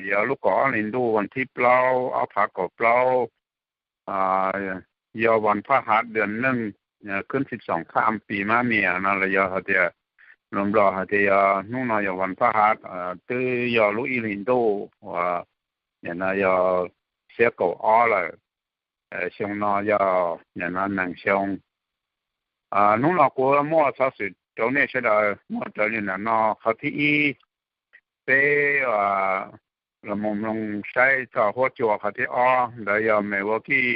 yog lub kaum ob hlis ntuj vas thib plaub ob phav kaum plaub, yog vas phaj hav dua neej khwb txhij xoom khaj pis mab mias no los yog hais tias, lus Nplog hais tias yog hnub no yog vas phaj hav, twb yog lub ib hlis ntuj uas nim no yog xiab kaum ob lawm, xyoo no yog nim no nees xyoo. Hnub no kuv muaj xov xwm rau nej sawv daws mloog raws li ntawm no. Qhov thib ib, peb los mus mloog saib txog huab cua. Qhov thib ob ntawd yog Milwaukee,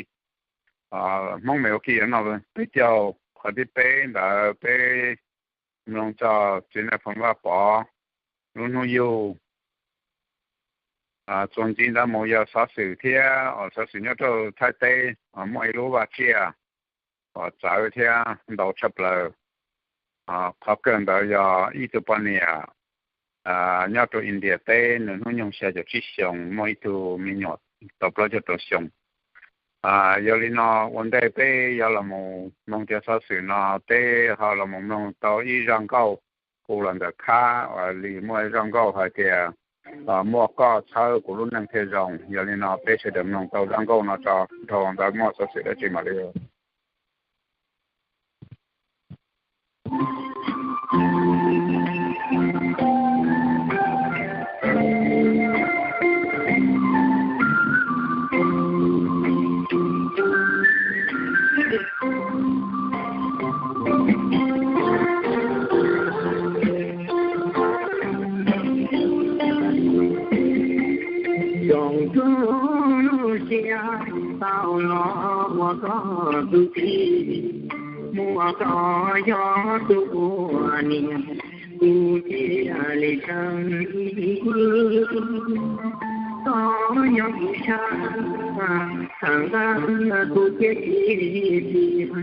Hmoob Milwaukee no peb caug. Qhov thib peb ntawd peb mloog txog txiv Nais Phoo Vaj Pov lub hnub yug. Txuas ntxiv ntawd mus yog xov xwm thiab, xov xwm nyob rau Thaib teb, muaj ib lub vaj tsiaj uas txawv thiab ntau tshaj plaws. Qhov kawg ntawd yog ib tug poj niam nyob rau India teb, nws hnub nyoog xya caum tsib xyoos, muaj ib tug me nyuam tau plaub caug rau xyoo. Yog li no, ua ntej peb yuav los mus mloog cov xov xwm no, peb ho los mus mloog tau ib zaj nkauj hu los ntawm Khab uas li muaj zaj nkauj hais tias, muaj koj txhawb kuv lub neej thiaj zoo. Yog li no peb sawv daws mloog tau zaj nkauj no tso, dhau ntawd muaj xov xwm dab tsi mam li. Xyoo rau lub siab tau los ua koj tus txiv, muaj koj yog tus ua niam, kuv cia li txeeb ib koj nyob kuv sab, thaum ntawd kuv thiaj tsis tias,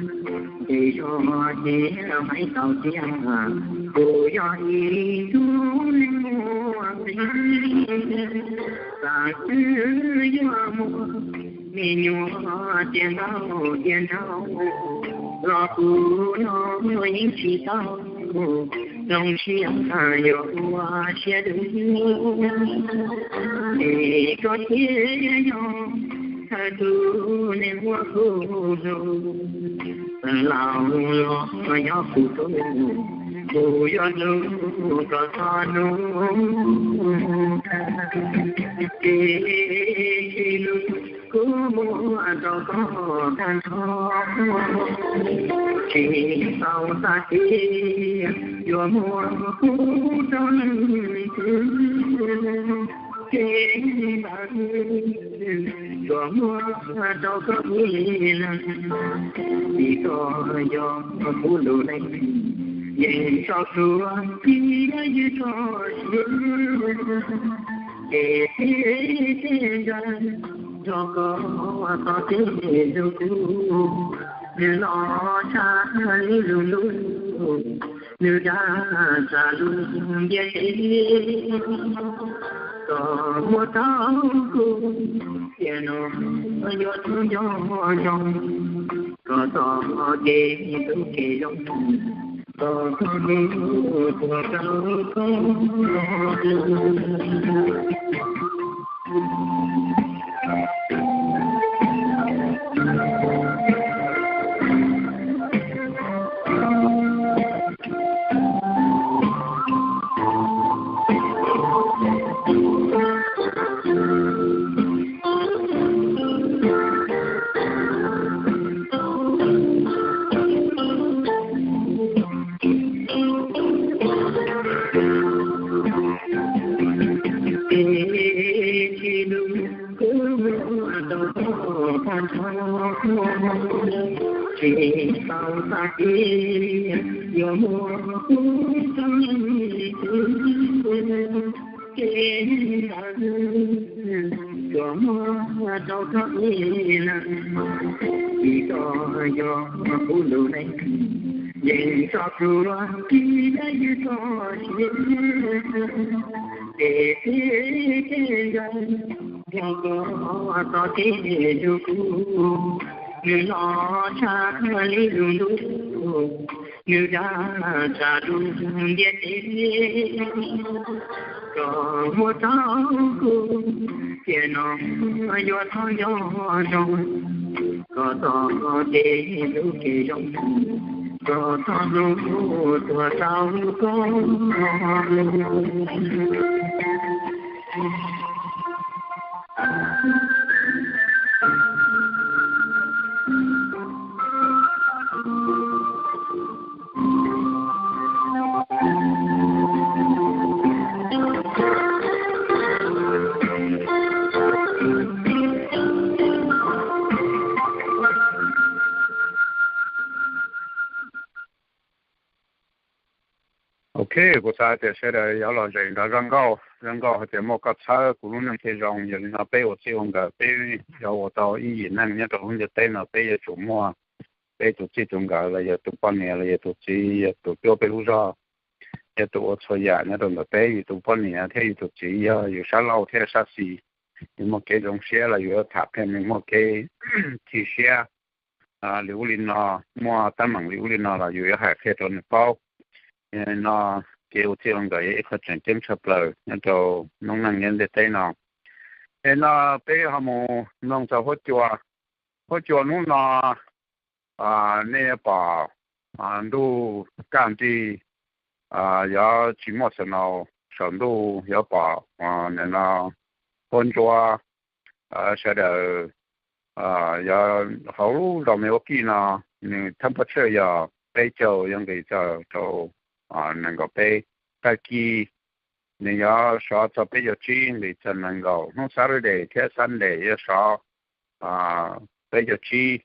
ces zog ces hais tau tias, kuv yog ib tug neeg muaj nqis, txawm twb yuav muaj me nyuam tiav ntau tiav ntau los kuv no yeej tsis tau zoo siab yuav ua siab dub. Es koj thiaj yog thawj tug neeg muab kuv hlub, laus los yog kuv tub, kuv yuav hlub koj txog hnub. Ces tsis lus kuv muab rau koj tag nrho, tsis tau tag tias yuav muab kuv rau leej twg. Ces ntawd yuav muab rau koj ib leeg, vim koj yog kuv tus neeg, yeej tso plhuav tib ywg txoj sia. Ces peb tej ntawd nrog koj tos tej tus kuv, nws los tshaj li lus ntuj, nws dag tshaj lub ntiaj teb. Koj muab tau kuv tiam no yuav tau nco ntsoov, koj txoj kev hlub kev zoo, koj txoj hlub puag rau koj. Ces tsis lus kuv muab rau koj tag nrho, tsis tau tag tias yuav muab kuv rau leej twg. Ces ntawd yuav muab rau koj ib leeg, vim koj yog kuv tus neeg, yeej tso plhuav tib ywg txoj sia. Ces peb tej ntawd nrog koj tos tej tus kuv, nws los tshaj li lus ntuj, Nws dag tsa dub ntiaj teb, kom muaj txoj kuv tiam no yuav thov nco zoo, kom txoj kev hlub kev zoo, kom txoj hlub tuag rau koj. Ok, kuv xav hais tias sawv daws yuav lom zem nrog zaj nkauj. Zaj nkauj hais tias muaj koj txhawb kuv lub neej thiaj zoo. Yog li no peb ua txij ua nkawm, peb yuav ua tau ib yim neej nyob rau lub ntiaj teb no, peb yuav tsum muaj peb tus txij tus nkawm los yog tus poj niam los yog tus txiv, yog tus cuab peb lub zog, yog tus ua txhua yam nyob rau ntawm peb. Yus tus poj niam thiab yus tus txiv yog yus sab laug thiab sab xis. Yus muaj kev zoo siab los yus yuav tham qhia nws, muaj kev chim siab li ub li no, muaj teeb meem li ub li no los yus yuav hais qhia rau nws paub. No kev ua txij ua nkawm yog ib qho tseem ceeb tshaj plaws nyob rau noob neej nyob ntiaj teb no. Es no peb ho mus mloog txog huab cua. Huab cua hnub no nej pom ntuj kaj nrig, yuav tsis muaj snow saum ntuj, yuav pom no huab ntsuab, sawv daws yog hauv lub zos Milwaukee no, nws temperature yog peb caug, yuav nqis txog rau nees nkaum peb. Tag kis nws yuav sov txog peb caug tsib, nqis txog nees nkaum. Hnub Saturday thiab Sunday yuav sov peb caug tsib,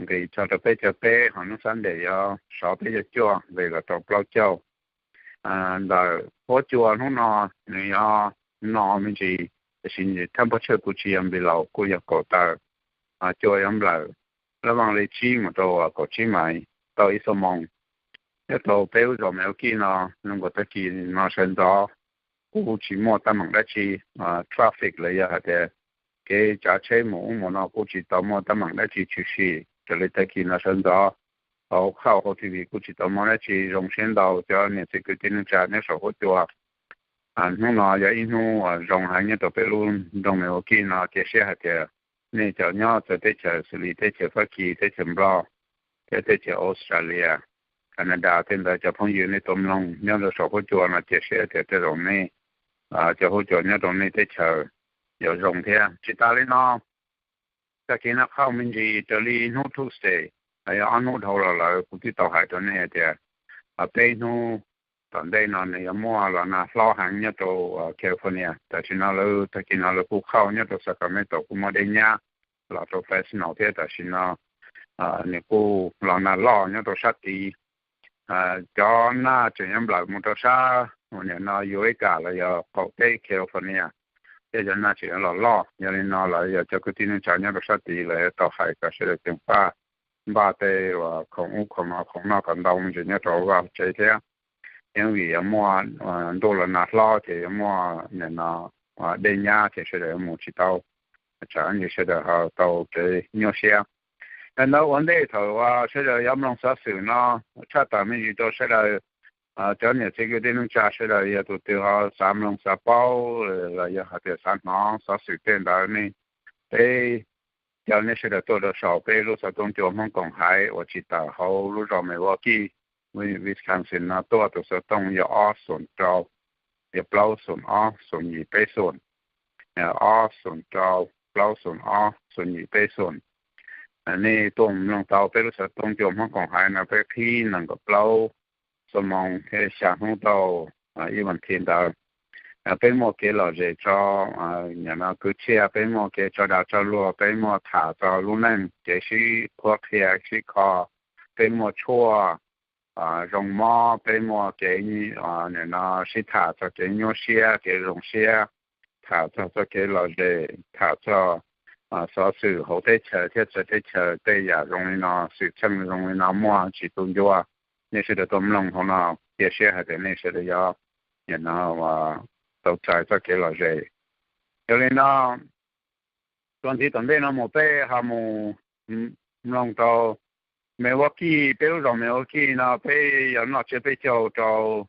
nqis txog rau peb caug peb, ho hnub Sunday yuav sov peb caug cuaj, nqis los rau plaub caug. Ntawm huab cua hnub no nws yuav no me ntsis, tiam sis temperature kuj tsis yog npis laus, kuj yog kaum tawm, cua yuav nplawm lab vaj li tsib mus rau kaum tsib mais tau ib xuab moos. Nyob rau peb lub zos Milwaukee no, zoo nkaus tag kis no sawv ntxov kuj tsis muaj teeb meem dab tsi, traffic los yog hais tias kev tsav tsheb mus ub mus no kuj tsis tau muaj teeb meem dab tsi tshwm sim raws li tag kis no sawv ntxov. Hauv khauj hauv T V kuj tsis tau muaj dab tsi, zoo siab ntau cov niam txiv kwv tij neej tsa nyob saum huab cua. Hnub no yog ib hnub zoo heev nyob rau peb lub nroog Milwaukee no. Cia siab hais tias nej cov nyob txawv teb chaws xws li teb chaws Fab Kis, teb chaws Nplog, thiab teb chaws Australia, Canada tej ntawd cov phooj ywg nej tuaj mloog nyob rau saum huab cua no, cia siab tias tej zaum nej, cov huab cua nyob rau nej teb chaws yuav zoo thiab. Tsis tas li no, tag kis no qhauj me ntsis raws li hnub Tuesday, yog ob hnub dhau los lawm kuv twb tau hais rau nej tias peb hnub tom ntej no nws yuav muaj los nag hlob heev nyob rau California. Tam sim no lawv, tag kis no lawv kuj qhauj nyob rau Sacramento kuj muaj dej nyab los rau Fresno thiab. Tam sim no nws kuj los nag loj nyob rau sab tid. Cov nag tseem yuav nplawm mus rau sab nim no Eureka los yog qaum teb California, thiab cov nag tseem yuav los loj. Yog li no lawv yog cov kwv tij neej tsa nyob rau sab tid lawv yuav tau hais kom sawv daws ceev faj, npaj tej uas khoom ub khoom no khoom noj kom ntau me ntsis nyob rau vaj tsev thiab. Yeej vim yuav muaj ntuj los nag hlob ces yuav muaj nim no dej nyab ces sawv daws yuav mus tsis tau, tsam ntsis sawv daws ho tau kev nyuaj siab. Yog li ntawd ua ntej thaum uas sawv daws yuav mloog xov xwm no, tshaj tawm me ntsis rau sawv daws, cov niam txiv kwv tij neej tsa sawv daws yog tus twg ho xav mloog xav paub los yog hais tias xav hnov xov xwm tej ntawd ne, peb caw nej sawv daws tuaj rau saum peb lub xov tooj cua Hmoob Koom Haiv uas tsis tawm hauv lub zos Milwaukee, Wisconsin no tuaj. Tus xov tooj yog ob xoom rau, yog plaub xoom ob xoom yim peb xoom, ob xoom rau, plaub xoom ob xoom yim peb xoom. Nej tuaj mloog tau peb lub xov tooj cua Hmoob Koom Haiv no peb qhib nees nkaum plaub xuab moos thiab xya hnub tau ib vas thiv ntawd. Peb muaj kev lom zem tso, nim no kwv txhiaj, peb muaj kev tso dag tso luag, peb muaj tham txog lub neej, kev sib qhuab qhia sib kho, peb muaj tshuaj zoo mob, peb muaj kev, nim no sib tham txog kev nyuaj siab kev zoo siab, tham txog txoj kev lom zem, tham txog xov xwm hauv teb chaws thiab txawv teb chaws tej yam zoo li no, xwm txheej zoo li no muaj tsis tu ncua. Nej sawv daws tuaj mloog hauv no, cia siab hais tias nej sawv daws yuav, nim no tau txais txoj kev lom zem. Yog li no, txuas ntxiv tom ntej no mus peb ho mus mloog rau Milwaukee, peb lub zos Milwaukee no peb yuav noj tsiab peb caug rau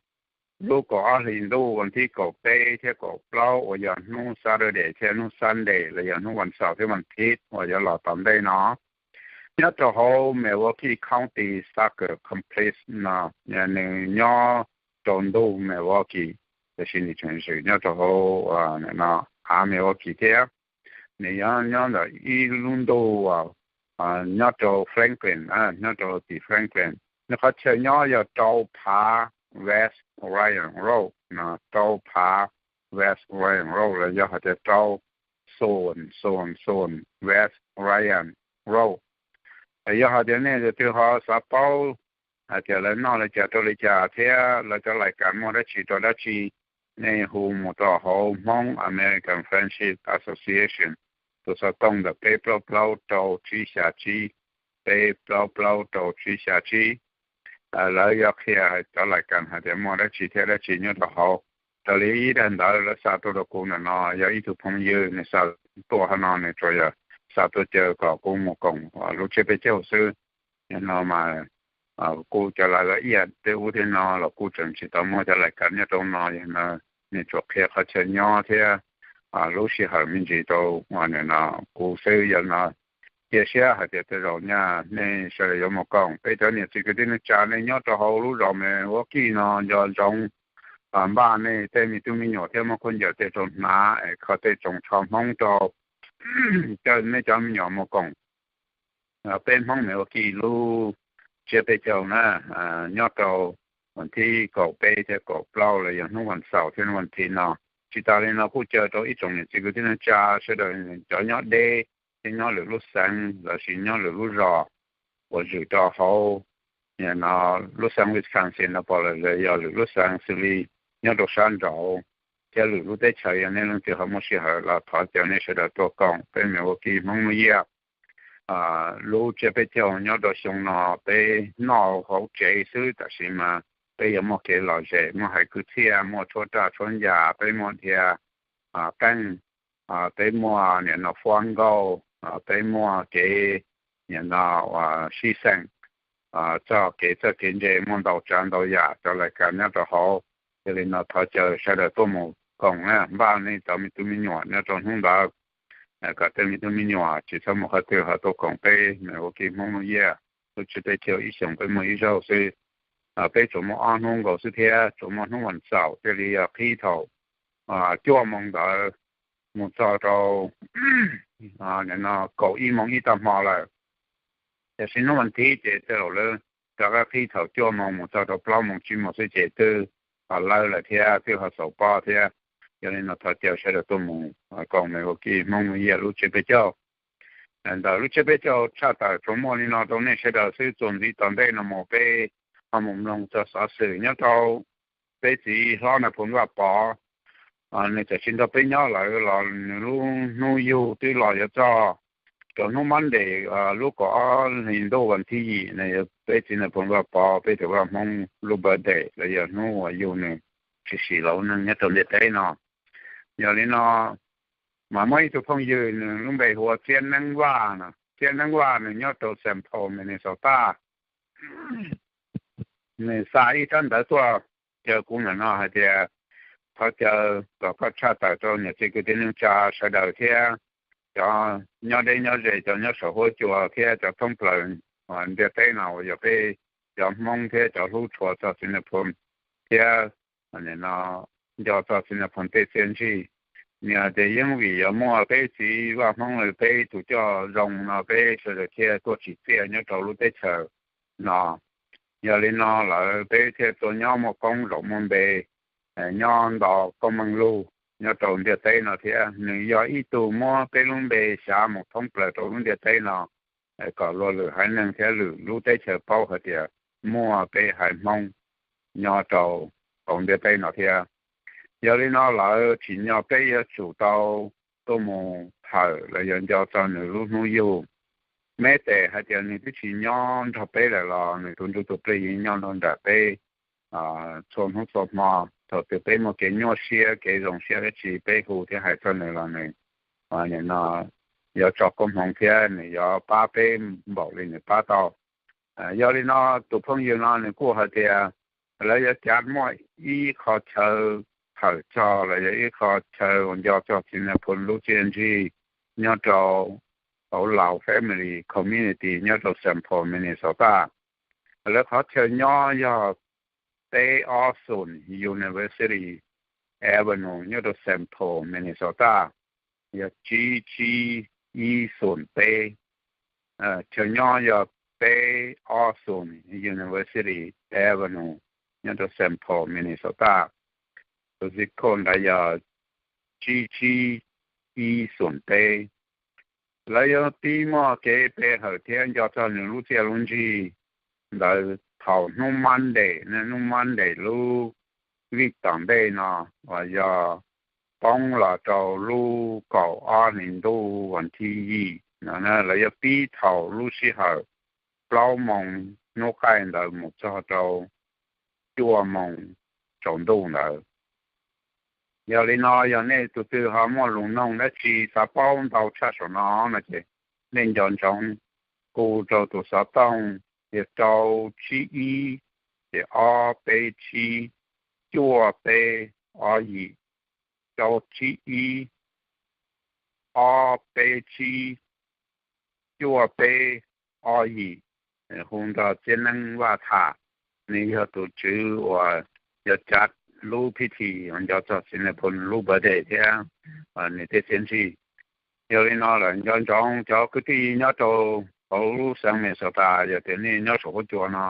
lub kaum ob hli ntuj, vas thib kaum peb thiab kaum plaub uas yog hnub Saturday thiab hnub Sunday los yog hnub vas xaum thiab vas thiv uas yuav los tom ntej no. Nyob rau hauv Milwaukee County Soccer Complex no, nws nyob rau ntuj Milwaukee, tiam sis nws tseem zwm nyob rau hauv av Milwaukee thiab. Nws yuav nyob ntawm ib lub ntuj nyob rau Franklin, nyob rau tim Franklin. Nws qhov chaw nyob yog rau phav West Orion Road no, rau phav West Orion Road los yog hais tias rau xoom xoom xoom West Orion Road. Yog hais tias nej leej twg ho xav paub hais tias lawv noj li cas rau li cas thiab lawv cov lais kas muaj dab tsi rau dab tsi, nej hu mus rau hauv Hmoob American Friendship Association, tus xov tooj ntawm peb plaub plaub rau tsib xya tsib, peb plaub plaub rau tsib xya tsib. Lawv yuav qhia cov lais kas hais tias muaj dab tsi thiab dab tsi nyob rau hauv. Raws li ib daim ntawv lawv xa tuaj rau kuv ntawm no, yog ib tug phooj ywg nws xa tuaj hauv no, nws tsuas yog xa tuaj caw kom kuv mus koom lub tsiab peb caug xwb. Yog no mas kuj cov lais ib yam tej ub tej no los kuj tseem tsis tau muaj cov lais kas nyob rau no, yog no nws tsuas qhia qhov chaw nyob thiab lub sij hawm me ntsis rau no kuv xwb. Yog no cia siab hais tias tej zaum nyaj nej sawv daws yuav mus koom. Peb cov niam txiv kwv tij neej tsa nej nyob rau hauv lub zos Milwaukee no nco ntsoov npaj nej tej me tub me nyuam thiab muab khaub ncaws tej rau hnav es kho tej tsoos tsho Hmoob rau, coj nej cov me nyuam mus koom peb Hmoob Milwaukee lub tsiab peb caug na, nyob rau vas thib kaum peb thiab kaum plaub los yog hnub vas xaum thiab hnub vas thiv no. Tsis tas li no kuj caw rau ib tsoom niam txiv kwv tij neej tsa sawv daws cov nyob deb thiab nyob lwm lub xeev lossis nyob lwm lub zos uas zwm rau hauv no lub xeev Wisconsin no pom lawm los yog lwm lub xeev xws li nyob rau sab nraud thiab lwm lub teb chaws, yog nej leej twg ho muaj sij hawm los thov caw nej sawv daws tuaj koom peb Milwaukee Hmoob New Year. Lub tsiab peb caug nyob rau xyoo no peb noj hauv tsev xwb, tab sis mas peb yuav muaj kev lom zem, muaj hais kwv txhiaj, muaj tshuab raj tshuab ncas, peb muaj dhia qeej, peb muaj nim no fuab nkauj, peb muaj kev nim no sib xeem, txoj kev txawj kev ntse, muaj ntau tsav ntau yam cov lais kas nyob rau hauv. Yog li no thov caw sawv daws tuaj mus koom na, npaj nej cov me tub me nyuam nyob rau hnub ntawd. Kom tej me tub me nyuam tsis txhob mus qhov twg ho tuaj koom peb Milwaukee Hmoob New Year. Lub tsiab peb caug ib xyoos peb muaj ib zaug xwb, peb tsuas muaj ob hnub nkaus xwb thiab tsuas muaj hnub vas xaum thiaj li yog qhib thaum cuaj moo ntawd mus txog rau no kaum ib moo ib tag hmo lawm. Tiam sis hnub vas thiv ces tej zaum lawv rov qab qhib thaum cuaj moo mus txog rau plaub moo tsib moo xwb ces twb ho lawv lawm thiab twb ho xaus pob thiab. Yog li no thov caw sawv daws tuaj mus koom Milwaukee Hmoob New Year lub tsiab peb caug. Ntawm lub tsiab peb caug tshaj tawm tsuas muaj li no rau nej sawv daws xwb, txuas ntxiv tom ntej no mus peb ho mus mloog txog xov xwm nyob rau peb txiv hlob Nais Phoo Vaj Pov. Nws txawm tsis nrog peb nyob lawm los nws lub hnub yug twb los yuav txog rau hnub Monday lub kaum ob hlis ntuj vas thib yim no yog peb txiv Nais Phoo Vaj Pov peb tus vaj Hmoob lub birthday los yog hnub uas yug nws tshwm sim los ua neeg nyob rau ntiaj teb no. Yog li no mas muaj ib tug phooj ywg nws lub npe hu ua Txiab Neeb Vaj no, Txiab Neeb Vaj nws nyob rau Saint Paul, Minnesota. Nws xa ib tsab ntawv tuaj caw kuv ntawm no hais tias thov caw kom koj tshaj tawm rau niam txiv kwv tij neej tsa sawv daws thiab cov nyob deb nyob ze, cov nyob saum huab cua thiab cov thoob plaws ntiaj teb no uas yog peb cov Hmoob thiab cov hlub tshua txog txiv Nais Phoo thiab nco txog txiv Nais Phoo tej txiaj ntsig. Nws hais tias yeej vim yog muaj peb txiv vaj Hmoob lawv peb tus coj zoo no peb sawv daws thiaj tuaj tsim txiaj nyob rau lub teb chaws no. Yog li no lawm peb thiaj tuaj nyob muaj koob zaum muaj npe nyob nto koob meej lug nyob rau ntiaj teb no thiab. Nws yog ib tug muab peb lub npe xyav mus thoob plaws rau lub ntiaj teb no kom luag lwm haiv neeg thiab lwm lub teb chaws paub hais tias muaj peb haiv Hmoob nyob rau hauv ntiaj teb no thiab. Yog li no lawm tsim nyog peb yuav tsum tau tuaj mus thawm los yog nco txog nws lub hnub yug. Meb tes hais tias nws twb tsis nyob nrog peb lawm los nws tus ntsuj tus plig yeej nyob nrog nram peb txhua hnub txhua hmo. Thaum twg peb muaj kev nyuaj siab kev zoo siab dab tsi peb hu thiab hais txog nws los nws no yuav tso koob hmoov thiab nws yuav pab peb npaum li nws pab tau. Yog li no tus phooj ywg no nws kuj hais tias lawv yuav cav muaj ib qho chaw hawm txog los yog ib qho chaw uas nco txog txiv nais phoo lub txiaj ntsig nyob rau hauv Lao Family Community nyob rau Saint Paul, Minnesota. Lawv qhov chaw nyob yog peb ob xoom University Avenue nyob rau Saint Paul, Minnesota, yog tsib tsib ib xoom peb. Chaw nyob yog peb ob xoom University Avenue nyob rau Saint Paul, Minnesota. Tus zip code ntawd yog tsib tsib ib xoom peb. Lawv yuav pib muaj kev pe hawm thiab nco txog nws lub txiaj lub ntsig ntawd thaum hnub Monday, hnub Monday lub vij tom ntej no uas yog poob los rau lub kaum ob hlis ntuj vas thib yim no, lawv yuav pib thaum lub sij hawm plaub moos hnub qaij ntawd mus txog rau cuaj moos tsaus ntuj ntawd. Yog li no yog nej tus twg ho muaj lus noog dab tsi xav paub ntau tshaj saum no no ces nej nco ntsoov hu rau tus xov tooj, yog rau tsib ib, ces ob peb tsib, cuaj peb ob yim, rau tsib ib, ob peb tsib, cuaj peb ob yim. Hu nrog Txiaj Neeb Vaj tham, nws yog tus tswv uas yog cav lub phij thi uas nco txog txiv nais phoo lub birthday thiab nws tej txiaj ntsig. Yog li no lawm nco ntsoov cov kwv tij nyob rau hauv lub xeev Minnesota, yog tias nej nyob saum huab cua no,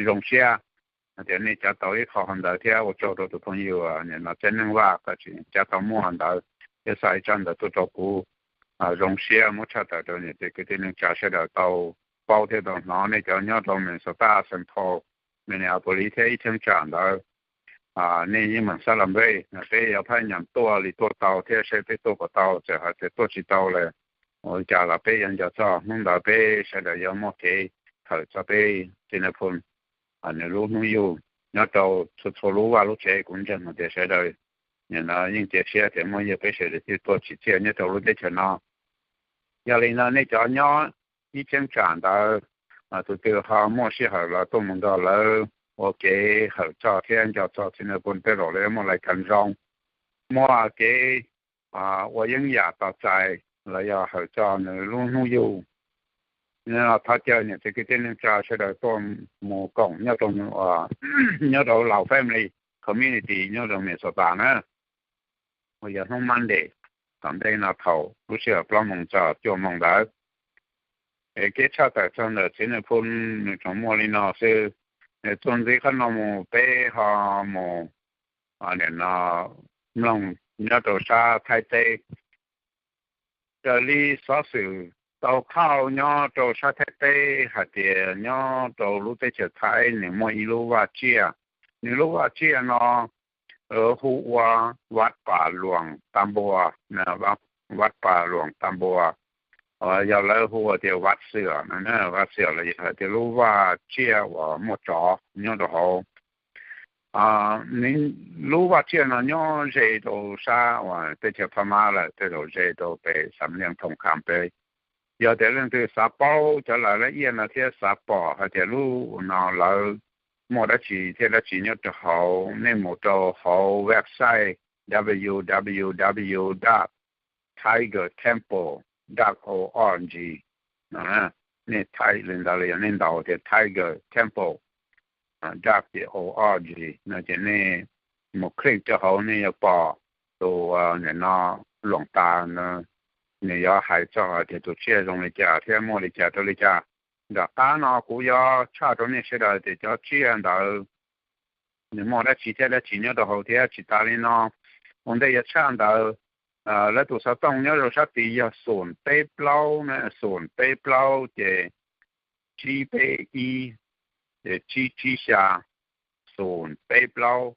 zoo siab hais tias nej cav tau ib qho hauv ntawd thiab ua tsaug rau tus phooj ywg no Txiaj Neeb Vaj tau tsim cav tau muaj hauv ntawd thiab xa ib tsab ntawv tuaj rau kuv. Zoo siab muab tshaj tawm rau niam txiv kwv tij neej tsa sawv daws tau paub thiab tau hnov. Nej cov nyob rau Minnesota, Saint Paul, Minneapolis thiab ib cheeb tsam ntawd, nej yeej meem xab las npej, peb yuav phab nyas tuaj li tuaj tau thiab seb peb tuaj puas tau. Txawm hais tias tuaj tsis tau lawm ua li cas los peb yuav nco txog hnub ntawd peb sawv daws yuav muaj kev hawm txog peb txiv nais phoo nws lub hnub yug nyob rau txhua txhua lub vaj lub tsev. Kuv ntseeg hais tias sawv daws nim no yeej cia siab tias muaj ib yam peb sawv daws thiaj tuaj tsim txiaj nyob rau lub teb chaws no. Yog li no nej cov nyob ib cheeb tsam ntawd, tus twg ho muaj sij hawm los tuaj mus nrog lawv ua kev hawm txog thiab nco txog txiv nais phoo tej zaum lawv yuav muaj lais kas zoo, muaj kev ua yeeb yam tos txais los yog hawm txog nws lub hnub yug. Thov caw niam txiv kwv tij neej tsa sawv daws tuaj mus koom nyob rau, nyob rau Lao Family Community nyob rau Minnesota na, uas yog hnub Monday tom ntej no thaum lub sij hawm plaub moos txog cuaj moos ntawd. Es kev tshaj tawm txog ntawm txiv nais phoo nws tsuas muaj li no xwb. Txuas ntxiv qhov no mus peb ho mus nim no mloog nyob rau sab Thaib teb. Raws li xov xwm tau thauj nyob rau sab Thaib teb hais tias nyob rau lub teb chaws Thaib nws muaj ib lub vaj tsiaj. Nws lub vaj tsiaj no hu ua Vaj Pas Luas Tas Npua, Vaj Pas Luas Tas Npua, yog lawv hu tias Vaj Xwm, Vaj Xwm los yog hais tias lub vaj tsiaj uas muaj tsov nyob rau hauv. Lub vaj tsiaj no nyob ze rau sab uas teb chaws Phab Mab lawm, tej zaum ze rau pem Xam Liaj Thoom Kham pem. Yog tias leej twg xav paub cov lawv laj iaj no thiab xav pom hais tias lub no lawv muaj dab tsi thiab dab tsi nyob rau hauv, nej mus rau hauv website www dot tiger temple dot org no. Nej type li ntawd los yog nej ntaus tias tiger temple dot org no ces nej mus click rau hauv nej yuav pom tus nim no luam tas no, nws yuav hais txog hais tias tus tsiaj zoo li cas thiab muaj li cas rau li cas. Nram qab no kuv yuav tshaj rau nej sawv daws tias cov tsiaj ntawd nws muaj dab tsi thiab dab tsi nyob rau hauv thiab tsis tas li no. Ua ntej yuav tshaj ntawd, lawv tus xov tooj nyob rau sab tid yog xoom peb plaub, xoom peb plaub ces tsib peb ib, ces tsib tsib xya, xoom peb plaub,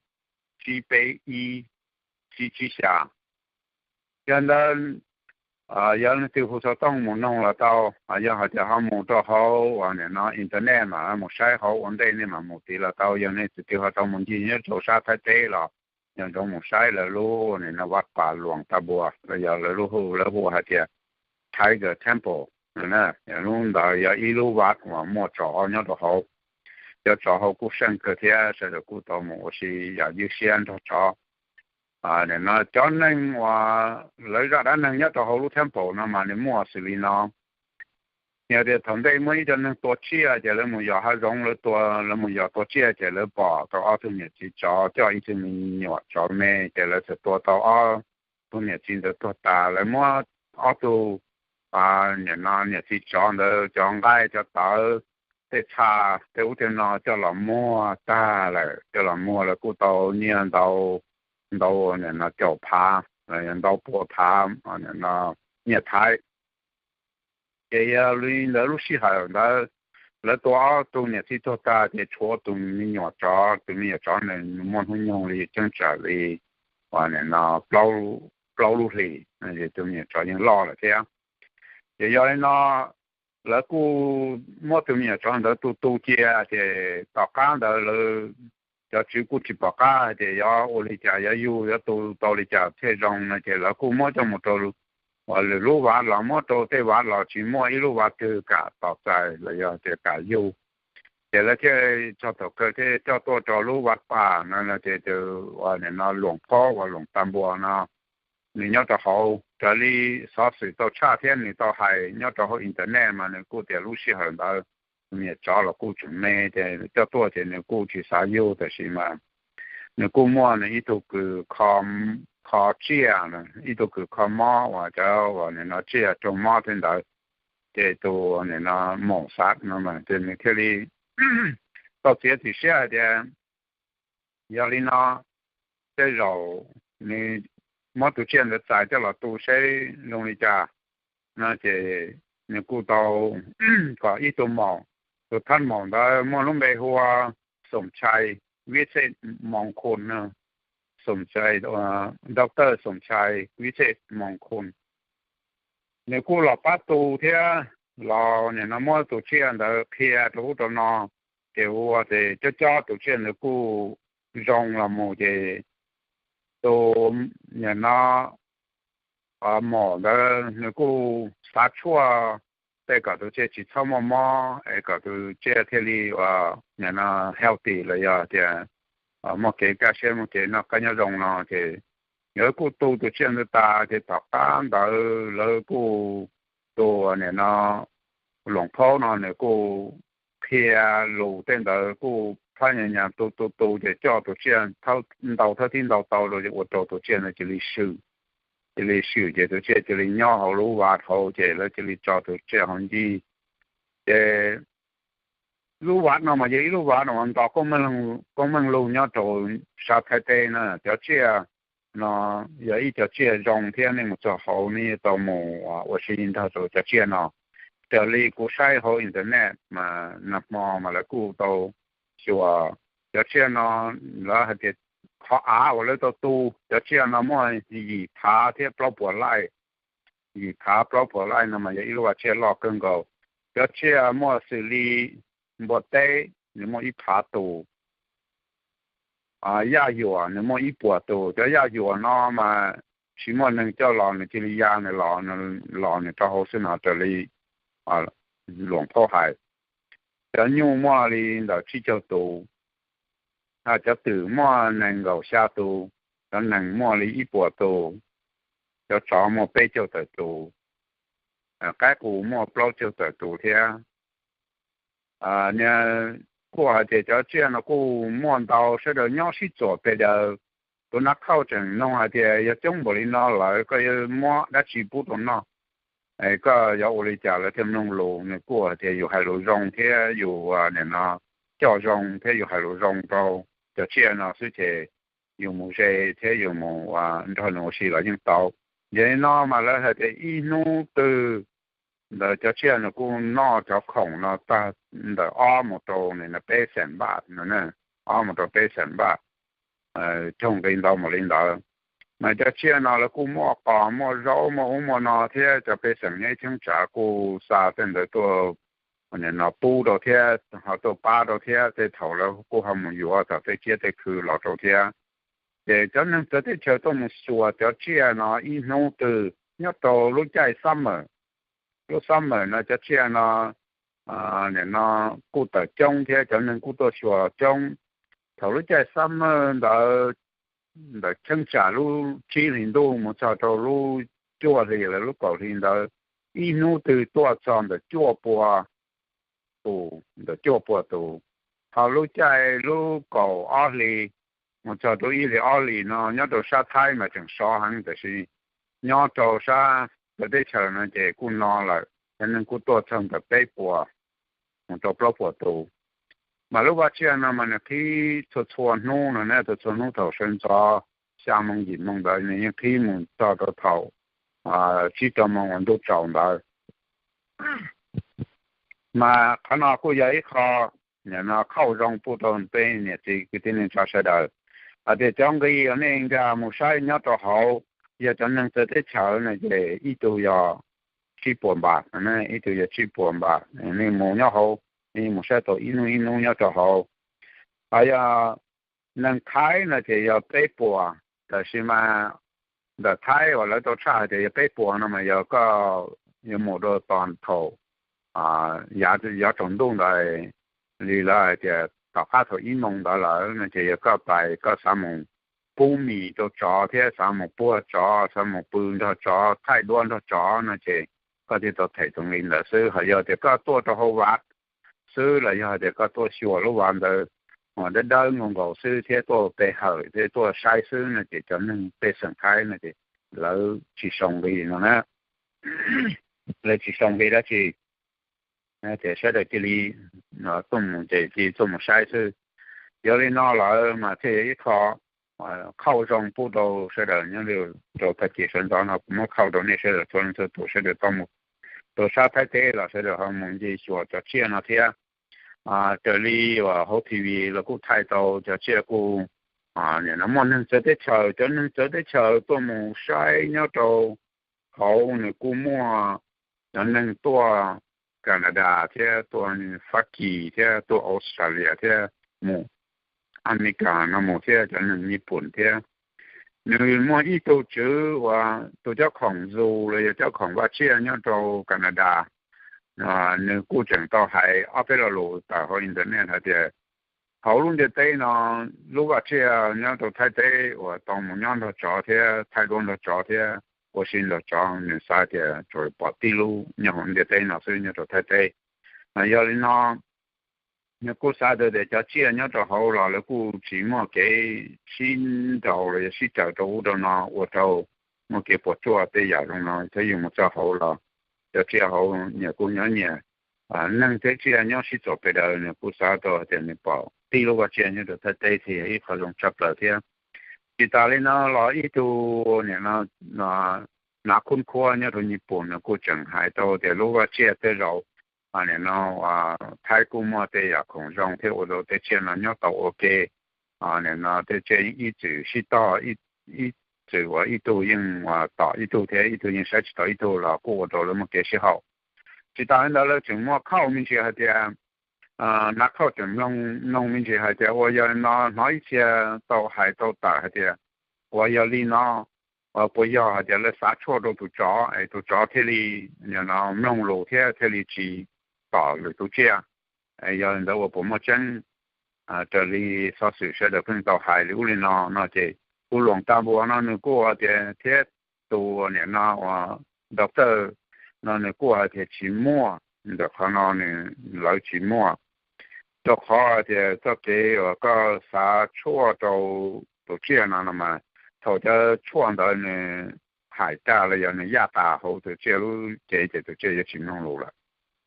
tsib peb ib, tsib tsib xya. Yog ntawd yog leej twg hu xov tooj mus noog los tau, yog hais tias ho mus rau hauv nim no internet mas mus saib hauv ua ntej nej mam mus tid los tau. Yog nej tus twg ho tau mus ncig nyob rau sab Thaib teb los nco ntsoov mus saib lawv lub nim no Vaj Pas Luas Tas Npua los yog lawv lub hu, lawv hu hais tias Tiger Temple Lub ntawd yog ib lub vaj uas muaj tsov nyob rau hauv. Cov tsov hauv kuj seej kawg thiab, sawv daws kuj tau mus ua si yam ywj siab nrog tsov. Nim no cov neeg uas lawv zaj dab neeg nyob rau hauv lub temple no mas nws muaj xws li no. Yog tias thaum ntej muaj ib co neeg tua tsiaj ces lawv mus yos hav zoov, lawv tua, lawv mus yos tua tsiaj ces lawv pom tau ob tug niam txiv tsov coj ib tug me nyuam tsov me, ces lawv txawm tua tau ob tug niam txiv ntawd tuag tas. Lawv muab ob tug, nim no niam txiv tsov ntawd cov nqaij, cov tawv, tej txha, tej ub tej no coj los muag tag lawm, coj los muag lawv kuj tau nyiaj ntau, ntau, nim no caum phav, ntau pua phav, nim no nyiaj Thaib. Ces yog li ntawd lub sij hawm ntawd lawv tua ob tug niam txiv tuag tag ces tshuav tus me nyuam tsov, tus me nyuam tsov nws muaj hnub nyoog li cheeb tsam li uas nim no plaub lub hlis, tus me nyuam tsov yeej loj lawm thiab. Ces yog li no lawv kuj muab tus me nyuam tsov ntawd tu tu cia, ces tom qab ntawd lawv cov tswv kuj tsis pom qab hais tias yuav ua li cas, yuav yug yuav tu tau li cas thiaj zoo no, ces lawv kuj muab coj mus rau uas lwm lub vaj los, muab rau tej vaj los tsis muaj ib lub vaj twg kam tos txais los yog tias kam yug. Ces lawv thiaj txog thaum kawg thiaj coj tuaj rau lub vaj pas no, ces tus uas nim no Luam Phaub uas Luam Tas Npua no nws nyob rau hauv. Raws li xov xwm tau tshaj thiab nws tau hais nyob rau hauv internet mas nws kuj tias lub sij hawm ntawd tus me nyuam tsov los kuj tseem me, ces coj tuaj ces nws kuj tsis xav yug, tab sis mas nws kuj muaj nws ib tug kws kho tsiaj, ib tug kws kho mob uas cov uas nim no tsiaj raug mob tej ntawd, ces tus nim no Maum Xav no ces nws thiaj li tau txiav txim siab hais tias yog li no tej zaum nws muab tus tsiaj ntawd txais coj los tu seb zoo li cas no, ces nws kuj tau kom ib tug maum, tus thab maum ntawd muaj lub npe hu ua Xoom Chai Vib Xej Moos Khun, Xoom Chai, Doctor Xoom Chai Vib Xej Moos Khun, nws kuj los pab tu thiab los nim no muab tus tsiaj ntawd qhia rau ub rau no, ces ua ces cob cob tus tsiaj ntawd kuj zoo los mus, ces tus nim no maum ntawd nws kuj xav tshuaj tej kom tus tsiaj tsis txhob muaj mob es kom tus tsiaj thiaj li nim no healthy los yog tias muaj kev kaj siab muaj kev noj qab nyob zoo no, ces lawv kuj tu tus tsiaj ntawd tas, ces tom qab ntawd lawv kuj tu nim no Luam Phaub no nws kuj qhia lus tej ntawd kuj phab nyas nyas tu tu tu, ces coj tus tsiaj ntau thawj thib ntau tau rau, ua rau tus tsiaj ntawd cia li swm. Cia li swm ces tus tsiaj cia li nyob hauv lub vaj hauv, ces lawv cia li tso tus tsiaj hauv ncig. Ces lub vaj no mas yog ib lub vaj no nto koob meej lug nyob rau sab Thaib teb na. Cov tsiaj no yog ib cov tsiaj zoo thiab nej mus txog hauv nej tau mus ua si nrog rau cov tsiaj no. Raws li kuv saib hauv internet mas nag hmo mas lawv kuj tau xyuas cov tsiaj no, lawv hais tias qhov av uas lawv tau tu cov tsiaj no muaj yim phav thiab plaub puas laij. Yim phav plaub puas laij no mas yog ib lub vaj tsiaj loj kawg nkaus. Cov tsiaj muaj xws li npua teb nws muaj ib phav tus, yaj yuam nws muaj ib puas tus. Cov yaj yuam no mas tsis muaj neeg coj los, nws cia li ya nws los, los nws rau hauv xwb no raws li Luam Phaub hais. Cov nyuj muaj li ntawm tsib caug tus, cov twm muaj nees nkaum xya tus, cov nees muaj li ib puas tus, cov tsov muaj peb caug tawm tus, qaib qus muaj plaub caug tawm tus thiab. Nws kuj hais tias cov tsiaj no kuj muaj ntau, sawv daws nyob sib txuam pes daws. Tus Nab Khauj tseem nug hais tias yog coob npaum li no lawm koj yuav muab dab tsi pub rau noj, koj yuav ua li cas lawv thiaj mloog lus? Nws kuj hais tias yus hais lus zoo thiab yus nim no coj zoo thiab yus hais lus zoo rau cov tsiaj no xwb ces yus mus ze thiab yus mus nrog nws ua si los yeej tau. Yog li no mas lawv hais tias ib hnub twg ntawd cov tsiaj nws kuj noj cov khoom no tag ntawm ob mus rau peb xees npaj no, ob mus rau peb xees npaj, coog nqi ntau mus li ntawd. Mas cov tsiaj no lawv kuj muaj qos muaj zaub muaj ub muaj no thiab cov pej xeem nyob ib cheeb tsam kuj xa tej ntawd tuaj no pub rau thiab ho tuaj pab rau thiab. Tej thaum lawv kuj ho mus yuav tom tej tsiab tej khw los rau thiab. Ces cov neeg txawv teb chaws tuaj mus xyuas cov tsiaj no ib hnub twg nyob rau lub caij summer, lub summer no cov tsiaj no, nim no kuj tawm coob thiab cov neeg kuj tuaj xyuas coob. Thaum lub caij summer ntawd, ntawm cheeb tsam lub tsib hlis ntuj mus txog rau lub cuaj hli los lub kaum hli ntawd, ib hnub twg tuaj txog ntawm cuaj pua tus, ntawm cuaj pua tus. Ho lub caij lub kaum ob hli mus txog rau ib hlis ob hlis no nyob rau sab Thaib mas tseem sov heev, tiam sis nyob rau sab teb chaws no ces kuj no lawm, cov neeg kuj tuaj txog ntawm peb puas mus rau plaub puas tus. Mas lub vaj tsiaj no mas nws qhib txhua txhua hnub no ne, txhua txhua hnub thaum sawv ntxov xya moo yim moo ntawd nws yeej qhib mus txog rau thaum tsib rau moo uas ntuj tsaus ntawd. Mas qhov no kuj yog ib qho, nim no khauj zoo pub rau peb niam txiv kwv tij neej tsa sawv daws, hais tias cov nqi uas nej nkag mus saib nyob rau hauv, yog cov neeg txawv teb chaws no ces ib tug yog tsib puas npam, ib tug yog tsib puas npam. Nej mus nyob hauv, nej mus saib tau ib hnub ib hnub nyob rau hauv. Ho yog neeg Thaib no ces yog peb puas, tab sis mas ntawm Thaib uas lawv tau tshaj hais tias yog peb puas no mas yog koj yuav mus rau tog thaum yav tsaus ntuj ntawd li lawv hais tias tom qab thaum ib moo ntawd lawm no ces yog koj pais koj xav mus pub mis rau tsov thiab xav mus puag tsov, xav mus pw nrog tsov, thaij duab nrog tsov no ces koj thiaj tau them tus nqi ntawd xwb. Ho yog tias koj tuaj rau hauv vav xwb los yog hais tias koj tuaj xyuas lub vav ntawd uas dawb dawb nkaus nkaus xwb thiab tuaj pe hawm thiab tuaj saib xwb no ces cov neeg pej xeem Thaib no ces lawv tsis sau nqi no na, lawv tsis sau nqi dab tsi, ces sawv daws cia li tuaj mus ces cia li tuaj mus saib xwb. Yog li no lawm mas thiaj yog ib qho khauj zoo pub rau sawv daws nyob rau tag kis sawv ntxov no kuv muab khauj rau nej sawv daws txhua leej txhua tus sawv daws tau mus rau sab Thaib teb los sawv daws ho mus ncig xyuas cov tsiaj no thiab. Raws li uas hauv T V los kuj thaij tau cov tsiaj kuj, nim no muaj neeg txawv teb chaws, cov neeg txawv teb chaws tuaj mus saib nyob rau hauv nws kuj muaj cov neeg tuaj Canada thiab tuaj Fab Kis thiab tuaj Australia thiab mus America no mus thiab cov neeg Nyij Pooj thiab. Nws muaj ib tug tswv uas tus cob khoom zoo los yog cob khoom vaj tsiaj nyob rau Canada, nws kuj tseem tau hais ob peb lo lus tawm hauv internet hais tias hauv lub ntiaj teb no lub vaj tsiaj nyob rau Thaib teb uas tau mus nyob nrog tsov thiab thaij duab nrog tsov thiab ua si nrog tsov, nws xav tias tsuas pom tib lub nyob hauv ntiaj teb no xwb nyob rau Thaib teb. Yog li no nws kuj xav tau tias cov tsiaj nyob rau hauv los lawv kuj tsis muaj kev sib nraus los yog sib raws rau ub rau no ua rau muaj kev puas tsuaj tej yam zoo no thiab yus mus txog hauv los cov tsiaj hauv nyias kuj nyob nyias, neeg thiab tsiaj nyob sib txuas pes daws, nws kuj xav tau tias nws pom tib lub vaj tsiaj nyob rau Thaib teb thiaj yog ib qho zoo tshaj plaws thiab. Tsis tas li no los ib tug nim no Nav Khub Khuab nyob rau Nyij Pooj nws kuj tseem hais tau tias lub vaj tsiaj tej zaum nim no Thaib kuj muaj tej yam khoom zoo thiab ua rau tej tsiaj no nyob tau ua ke. Nim no tej tsiaj ib txwm sib tog, ib txwm uas ib tug yeej tom ib tug thiab ib tug yeej saib tsis tau ib tug los kuj ua rau lawv muaj kev sib haum. Tsis tas li ntawd lawv tseem muaj khauj me ntsis hais tias, Nav Khauj tseem mloog mloog me ntsis hais tias uas yog li no hnov ib txhia tau hais tau tawm hais tias uas yog li no, puas yog hais tias lawv xav tshuaj rau tus tsov es tus tsov thiaj li mloog lus thiab thiaj li tsis tom lwm tus tsiaj? Yog li ntawd uas puas muaj tseeb? Raws li xov xwm sawv daws pheej tau hais li ub li no no ces kuv luam tas npua no nws kuj hais tias thiab tus nim no uas doctor no nws kuj hais tias tsis muaj, ntawm qhov no nws lawv tsis muaj. Rau qhov hais tias txoj kev uas koj xav tshuaj rau tus tsiaj no no mas thaum cov tshuaj ntawd nws hais tag los yog nws yaj tas hauv tus tsiaj lub cev ces tus tsiaj yuav tsis mloog lus lawm.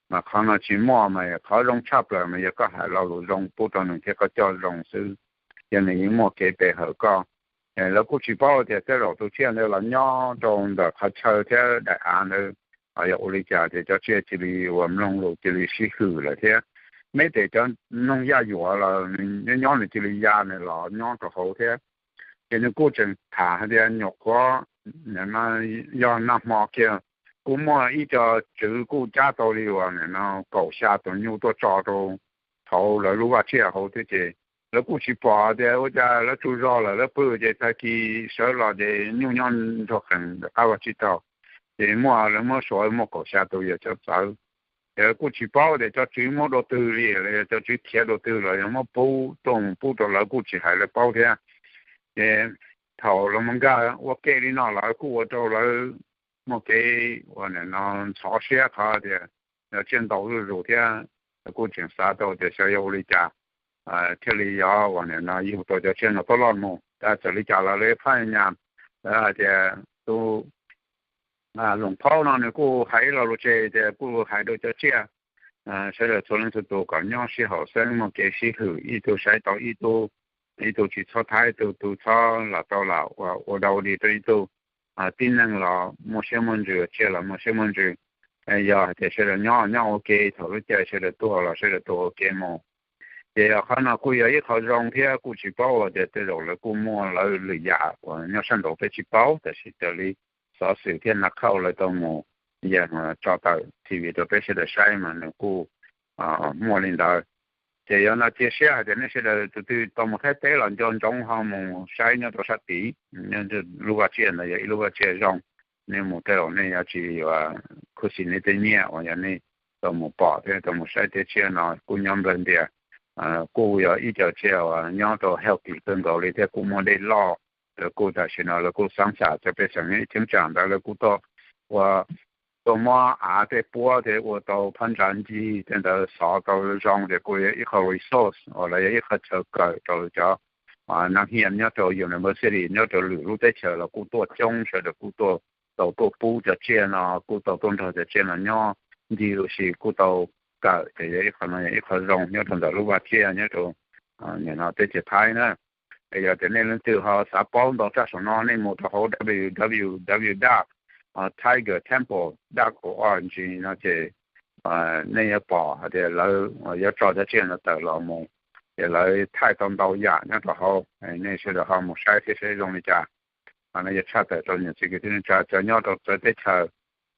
Mas qhov no tsis muaj, mas qhov zoo tshaj plaws mas yog koj hais lo lus zoo pub rau nws thiab koj coj zoo xwb, yog nws yeej muaj kev pe hawm koj. Lawv kuj tsis paub tias tej zaum tus tsiaj ntawd los nyob rau ntawm qhov chaw thiab daim av ntawd, yog ua li cas tias cov tsiaj cia li uas mloog lus cia li sib hwm lawm thiab. Meb tes cov noog yaj yuam los nws nyob nws cia li ya nws los nyob rau hauv thiab. Ces nws kuj tseem tham hais tias nyuam qhuav yog nag hmo kiag kuj muaj ib co tswv kuj cab tau li uas nim no kaum xya tus nyuj tuaj tso rau hauv lawv lub vaj tsiaj hauv thiab ces lawv kuj tsis pom tias ua cas lawv tsaug zog lawm lawv pw ces tag kis sawv los ces nyuj nyob nrog qees ntawm qab vaj tsiaj taug. Ces muaj lawv muab suav muaj kaum xya tus yawg cov txawv, ces kuj tsis paub tias cov tswv muab dua twg li los yog cov tswv khiav dua twg los yog muab pub tuaj mus pub rau lawv kuj tsis hais lawv paub thiab. Ces thaum los nkag ua ke li no lawv kuj ua rau lawv muaj kev ua nim no ntxhov siab qhov tias yog tsiaj ntau zuj zus thiab, lawv kuj tseem xav tau tias xyov yuav ua li cas thiaj li yog ua nim no yug tau cov tsiaj no tuaj loj mus. Tab txawm li cas los lawv phaj nyas, lawv hais tias tus Loos Phaub no nws kuj hais ib lo lus tseg tias kuj hais rau cov tsiaj sawv daws txhua leej txhua tus kom nyob sib haum xeeb muaj kev sib hwm, ib tug saib tau ib tug, ib tug tsis txhob thab ib tug, tus txhob lam tau lam ua dau ua dig rau ib tug. Tib neeg los muaj siab muaj ntsws, tsiaj los muaj siab muaj ntsws. Yog hais tias sawv daws nyob nyob ua ke thaum lub caij sawv daws tuag los sawv daws tuag ua ke mus. Ces yog qhov no kuj yog ib qho zoo thiab kuj tsis paub tias tej zaum lawv kuj muaj lawv lwm yam uas nyob sab nraud peb tsis paub, tab sis raws li xov xwm thiab nav khauj lawv tau mus yawg tso tawm T V rau peb sawv daws saib mas nws kuj muaj li ntawd. Ces yog no cia siab hais tias nej sawv daws tus twg tau mus Thaib teb los nco ntsoov ho mus saib nyob rau sab tid, lub vaj tsiaj ntawd yog ib lub vaj tsiaj zoo. Nej mus tej zaum nej yuav tsis yuav khuv xim nej tej nyiaj uas yog nej tau mus pom thiab tau mus saib tej tsiaj no kuj nyob nplawg ntias. Kuj yog ib co tsiaj uas nyob rau healthy kawg nkaus li thiab kuj muaj dej loj. Lawv kuj tam sim no lawv kuj xav xav cov pej xeem cheeb tsam ntawd lawv kuj tuaj ua, tuaj muab av tej puab thiab ua tau phab ntsa ncig tej ntawd xov tau zoo ces kuj yog ib qho resource uas los yog ib qho chaw kawm rau cov nav hias nyob rau university nyob rau lwm lub teb chaws los kuj tuaj coob, sawv daws kuj tuaj tau tuaj pub cov tsiaj no, kuj tau tuaj nrog cov tsiaj no nyob ncig lub si kuj tau kawm ces yog ib qho no yog ib qho zoo nyob rau ntawm lub vaj tsiaj nyob rau nim no teb chaws Thaib na. Yog tias nej leej twg ho xav paub ntau tshaj saum no nej mus rau hauv www dot tiger temple dot org no ces nej yuav pom hais tias lawv yuav tso cov tsiaj no tawm los mus, ces lawv thaij tau ntau yam nyob rau hauv, nej sawv daws ho mus saib thiab saib zoo li cas. Ho no yog tshaj tawm rau niam txiv kwv tij neej tsa cov nyob rau txawv teb chaws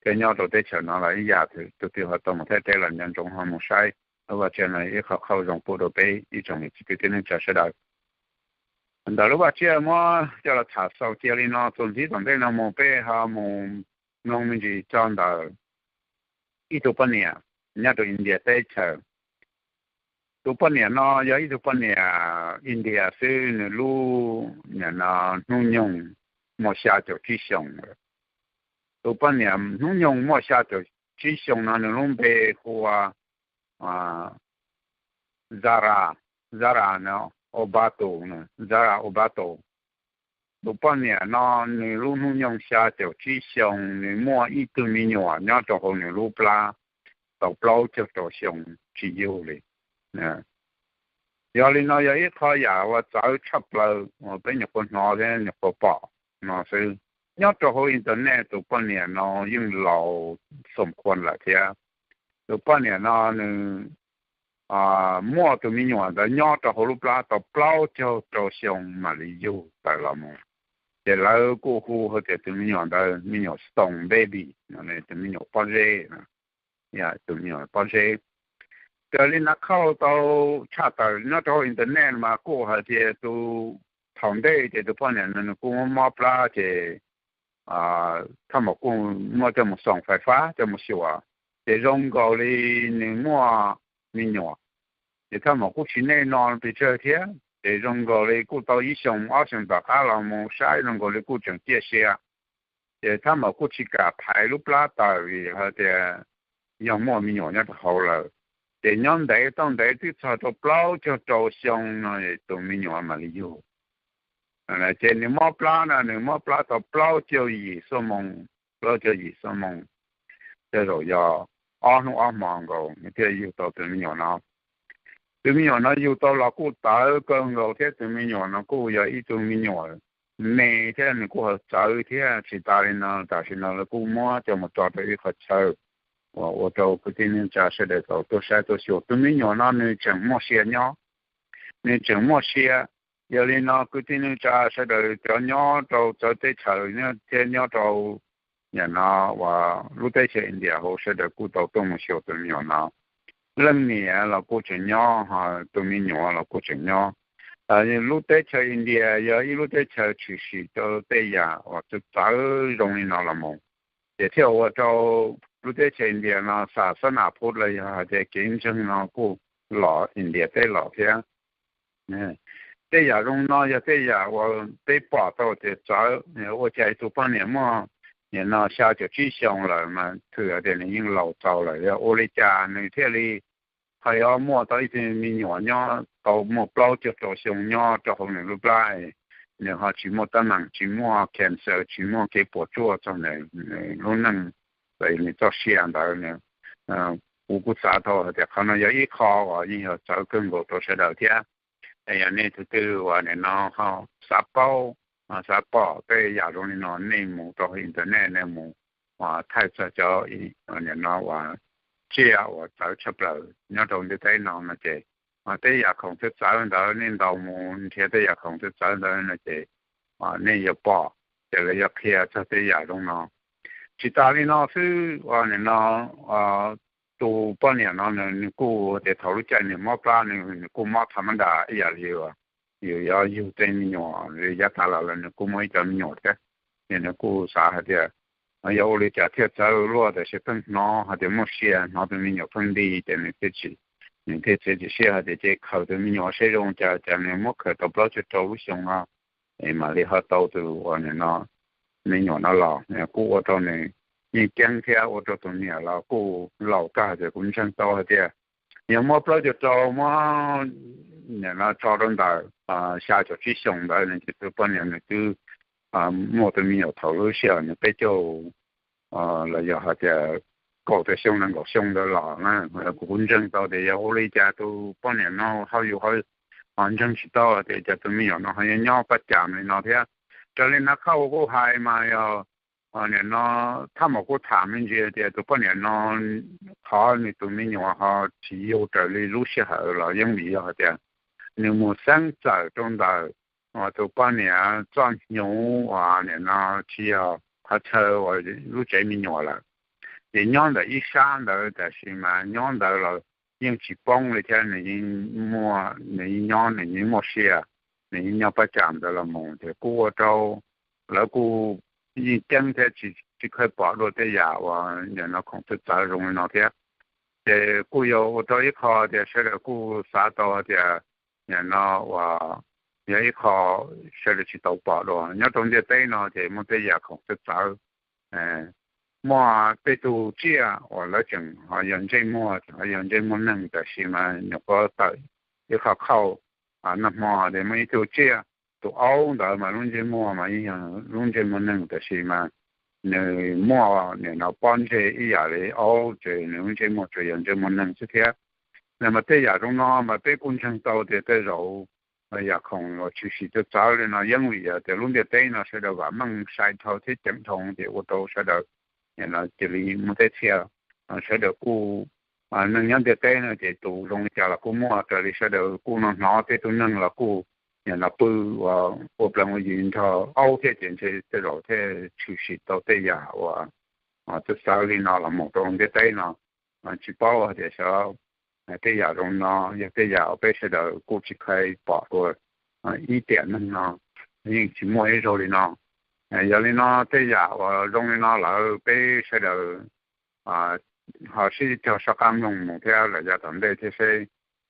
thiab nyob rau teb chaws no los ib yam, tus twg ho tau mus Thaib teb los nco ntsoov ho mus saib lub vaj tsiaj no ib qho qhauj zoo pub rau peb ib tsoom niam txiv kwv tij neej tsa sawv daws. Ntawm lub vaj tsiaj muab coj los tham xaus cia li no, txuas ntxiv tom ntej no mus peb ho mus mloog me ntsis txog ntawm ib tug poj niam nyob rau India teb chaws. Tus poj niam no yog ib tug poj niam India xwb, nws lub niam no hnub nyoog muaj xya caum tsib xyoos. Tus poj niam hnub nyoog muaj xya caum tsib xyoos no nws lub npe hu ua Zara, Zara no, Obato, Zara Obato. Tus poj niam no nws lub hnub nyoog xya caum tsib xyoos, nws muaj ib tug me nyuam nyob rau hauv nws lub plab tau plaub caug rau xyoo tsis yug li. Yog li no yog ib qho yam uas txawv tshaj plaws uas peb nyuam qhuav hnov thiab nyuam qhuav pom no xwb. Nyob rau hauv internet tus poj niam no yeej laus xom khuam lawm thiab. Tus poj niam no nws muaj tus me nyuam ntawd nyob rau hauv lub plab tau plaub caug rau xyoo mam li yug tawm los mus. Ces lawv kuj hu hais tias tus me nyuam ntawd me nyuam stone baby, tus me nyuam pob zeb, tus me nyuam pob zeb. Raws li nav khauj tau tshaj tawm nyob rau hauv internet mas kuj hais tias tus, thaum ntej ces tus poj niam no nws kuj mob plab ces thaj maum kuj muab coj mus xoom fais fab coj mus xyuas, ces zoo nkaus li nws muaj me nyuam. Ces thaj maum kuj tsis nej no pes tsawg thiab, ces zoo nkaus li kuj tau ib xyoos ob xyoos tom qab los mus saib zoo nkaus li kuj tseem ciaj sia. Ces thaj maum kuj tsis kam thaiv lub plab tawm vim hais tias yog muaj me nyuam nyob rau hauv lawm. Ces nyob ntev tau ntev twb txog rau plaub caug rau xyoo no tus me nyuam mam li yug. Ces nws mob plab no nws mob plab tau plaub caug yim xuab moos, plaub caug yim xuab moos, tej zaum yog ob hnub ob hmo nkaus nws thiaj yug tau tus me nyuam no. Tus me nyuam no yug tau los kuj tawv kawg nkaus thiab tus me nyuam no kuj yog ib tug me nyuam me thiab nws kuj ho txawv thiab. Tsis tas li no tam sim no lawv kuj muab coj mus tso rau ib qhov chaw uas ua rau kwv tij neej tsa sawv daws tau tuaj saib tuaj xyuas. Tus me nyuam no nws tseem muaj sia nyob, nws tseem muaj sia. Yog li no kwv tij neej tsa sawv daws cov nyob rau txawv teb chaws thiab nyob rau nim no uas lub teb chaws India hauv sawv daws kuj tau tuaj mus xyuas tus me nyuam no. Leej niam los kuj tseem nyob, tus me nyuam los kuj tseem nyob. Lub teb chaws India yog ib lub teb chaws tshwm sim rau tej yam uas txawv txawv zoo li no los mus. Ces thiaj ua rau lub teb chaws India no xa xab nam phub los yog hais tias kev ntseeg no kuj los India teb los thiab. Tej yam zoo no yog tej yam uas peb pom tau tias txawv, ua cas tus poj niam muaj nim no xya caum tsib xyoos lawm mas thwm hais tias nws yeej laus txaus lawm, yog ua li cas nws thiaj li ho yuav muaj tau ib tug me nyuam nyob tau muaj plaub caug rau xyoo nyob rau hauv nws lub plab, nws ho tsis muaj teeb meem, tsis muaj cancer, tsis muaj kev puas tsuaj txog nws lub neej, nws txoj sia ntawd. Kuv kuj xav tau hais tias qhov no yog ib qho uas yeej yog txawv kawg nkaus rau sawv daws thiab. Yog nej tus twg uas nim no ho xav paub, xav pom tej yam zoo li no, nej mus rau internet nej mus thaij txog cov nim no uas tsiaj uas txawv tshaj plaws nyob rau ntiaj teb no no ces, tej yam khoom txawv txawv ntawd nej ntaus mus nrhiav tej yam khoom txawv txawv ntawd no ces nej yuav pom, ces lawv yuav qhia txog tej yam zoo no. Tsis tas li no xwb, nim no tus poj niam no nws kuj tias thaum lub caij nws mob plab nws kuj mob tham mab nras ib yam li yus yuav yug tej me nyuam li yav tas los lawm nws kuj muaj ib cov me nyuam thiab. Ces nws kuj xav hais tias yog ua li cas thiaj txawv luaj, tiam sis pheej hnov hais tias muaj sia, hnov tus me nyuam pheej nti ces nws thiaj txiav, nws thiaj txiav txim siab hais tias ces khaws tus me nyuam seb zoo cas, cas nws muab khaws tau plaub caug rau lub xyoo no es mam li ho tau tus uas nim no me nyuam no los, kuj ua rau nws yeej ceeb thiab ua rau tus niam los kuj laus tag hais tias kuv ntseeg tau hais tias yog muab plaub caug rau, muab nim no tso rau ntawm xya caum tsib xyoos ntawd no ces tus poj niam nws twb muaj tus me nyuam thaum lub sij hawm nws peb caug los yog hais tias kaum tawm xyoo nees nkaum xyoo ntawd los na. Kuv kuj ntseeg tau tias yog ua li cas tus poj niam no ho yus ho ntseeg tsis tau tias cas tus me nyuam no ho yuav nyob paj cas li no thiab. Raws li Nav Khauj kuj hais mas yog nim no thaj maum kuj tham me ntsis tias tus poj niam no qhov nws tus me nyuam ho tsis yug raws li lub sij hawm los yeej vim yog hais tias nws mus xeeb txawm rau ntawm uas tus poj niam txoj hnyuv uas nim no tsis yog qhov chaw uas lub tsev me nyuam lawm. Ces nyob ntawm ib sab ntawd tab sis mas nyob ntawd los yeej tsis poob li thiab, nws yeej muaj, nws yeej nyob, nws yeej muaj sia, nws yeej nyob paj cas ntawd los mus. Ces kuj ua rau lawv kuj yeej ceeb thiab tsis kheev pom dua tej yam uas nim no khoom txawv txawv zoo li no thiab. Ces kuj yog ua rau ib qho tias sawv daws kuj xav tau tias nim no uas yog ib qho sawv daws tsis tau pom dua. Nyob rau ntiaj teb no ces muaj tej yam khoom txawv txawv, muaj tej tug tsiaj uas lawv tseem ho yog ntsej muag, tseem ho yog ntsej muag neeg, tab sis mas nyuam qhuav tawm ib qho qhauj nag hmo tias muaj ib tug tsiaj, tus aub ntawd mas lub ntsej muag mas yeej yog lub ntsej muag neeg tab sis mas nws muaj nim no pob ntseg ib yam li aub ces nws lub ntsej muag tsuas yog ntsej muag neeg xwb thiab. Nws mas tej yam zoo no mas peb kuj ntseeg tau tias tej zaum yam khoom uas tshwm sim txawv txawv li no yeej vim yog tias lub ntiaj teb no sawv daws vam meej sai dhau thiab ceev dhau ces ua rau sawv daws nim no cia li muaj tej txhia sawv daws kuj, neeg nyob ntiaj teb no ces tus zoo li cas los kuj muaj, raws li sawv daws kuj hnov hnov tej tug neeg los kuj nim no pw ua plees ua yi nrog aub thiab ces ntshe tej zaum thiaj tshwm sim tau tej yam uas txawv txawv li no los mus rau ntiaj teb no. Tsis paub hais tias xyov tej yam zoo no yog tej yam uas peb sawv daws kuj tsis kheev pom dua ib tiam neeg no, yeej tsis muaj ib zaug li no. Yog li no tej yam uas zoo li no lawm peb sawv daws ho sib cog soj qab mloog mus thiab lawm yav tom ntej thiab seb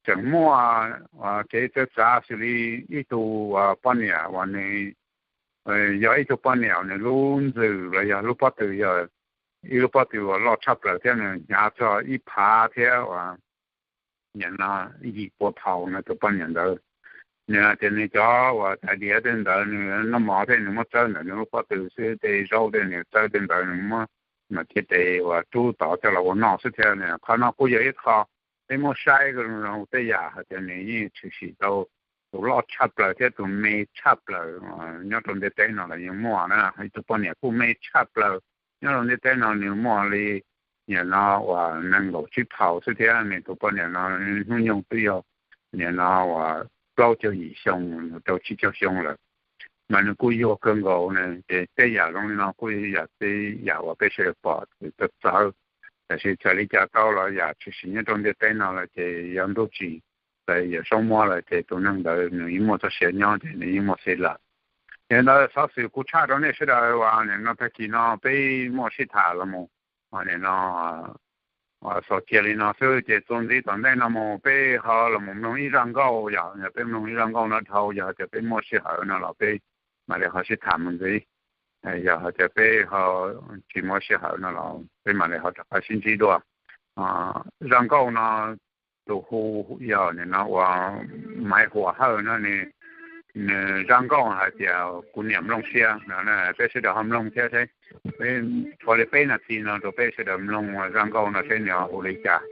tseem muaj kev txawv txav xws li ib tug poj niam uas nws yog ib tug poj niam nws lub ntxwm los yog lub pob tw yog ib lub pob tw uas loj tshaj plaws thiab nws hnyav txog ib phav thiab uas nim no yim pua phaus no tus poj niam ntawd. Nws hais tias nws cov uas tais diav tej ntawd nws noj mov thiab nws muab txawb ntawm nws lub pob tw xwb, tej zaub tej nws txawb tej ntawd nws muab no cia tes uas rub tod coj los ua noj xwb thiab. Qhov no kuj yog ib qho peb muab saib zoo tej yam hais tias nws yeej tshwm sim tau tus loj tshaj plaws thiab tus me tshaj plaws nyob rau ntiaj teb no los yeej muaj na. Ib tug poj niam kuj me tshaj plaws nyob rau ntiaj teb no nws muaj li nim no uas nees nkaum tsib phaus xwb thiab. Nws tus poj niam no hnub nyoog twb yog nim no uas plaub caug yim xyoo rau tsib caug xyoo lawm, mas nws kuj yuag kawg nkaus na. Ces tej yam zoo li no kuj yog tej yam uas peb sawv daws pom txawv txawv, tab sis txawm li cas tau los yam tshwm sim nyob rau ntiaj teb no los ces yog ntuj tsim, txawm yog saub muab lawm ces tus neeg ntawd nws yeej muaj txoj sia nyob ces nws yeej muaj xiv lawm. Yog li ntawd xov xwm kuv tshaj rau nej sawv daws uas nim no tag kis no peb muaj sib tham los mus, nim no xaus cia li no xwb ces txuas ntxiv tom ntej no mus peb ho los mus mloog ib zaj nkauj, yog peb mloog ib zaj nkauj no dhau, yog hais tias peb muaj sij hawm no los peb mam li ho sib tham mus ntxiv. Yog hais tias peb ho tsis muaj sij hawm no los peb mam li ho rov qab sib ntsib dua. Zaj nkauj no tus hu yog nim no uas Maiv Huam Hawj no, nws zaj nkauj hais tias Kuv Niam Nplooj Siab no, peb sawv daws ho mloog thiab seb, peb tshuav li peb nas this no rau peb sawv daws mloog zaj nkauj no seb nws ho hu li cas.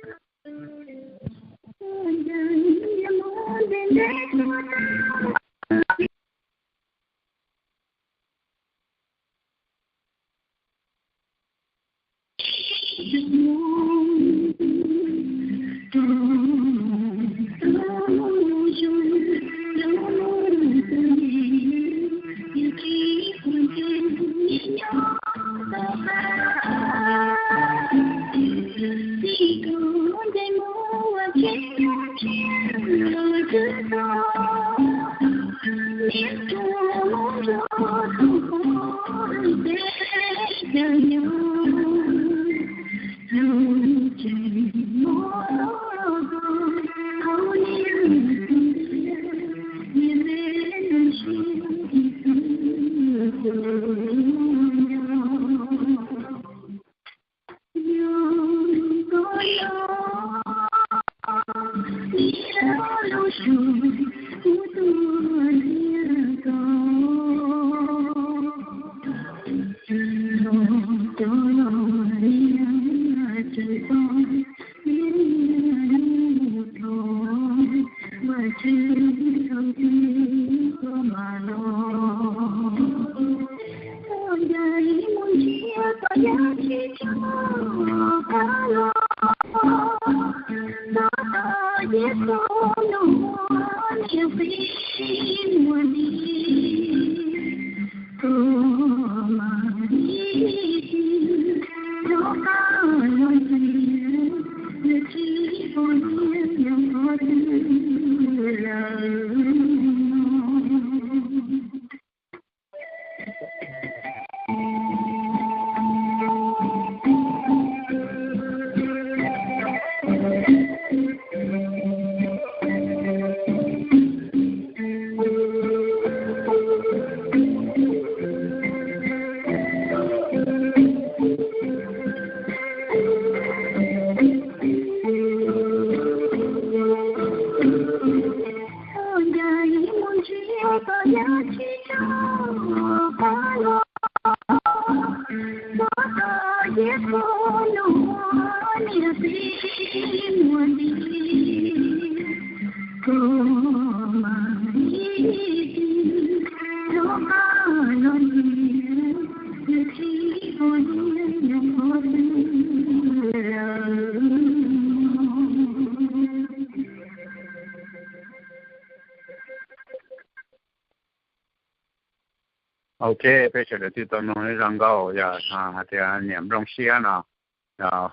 Ok, peb sawv daws twb tau mloog ib zaj nkauj yog hais tias Niam Nplooj Siab no,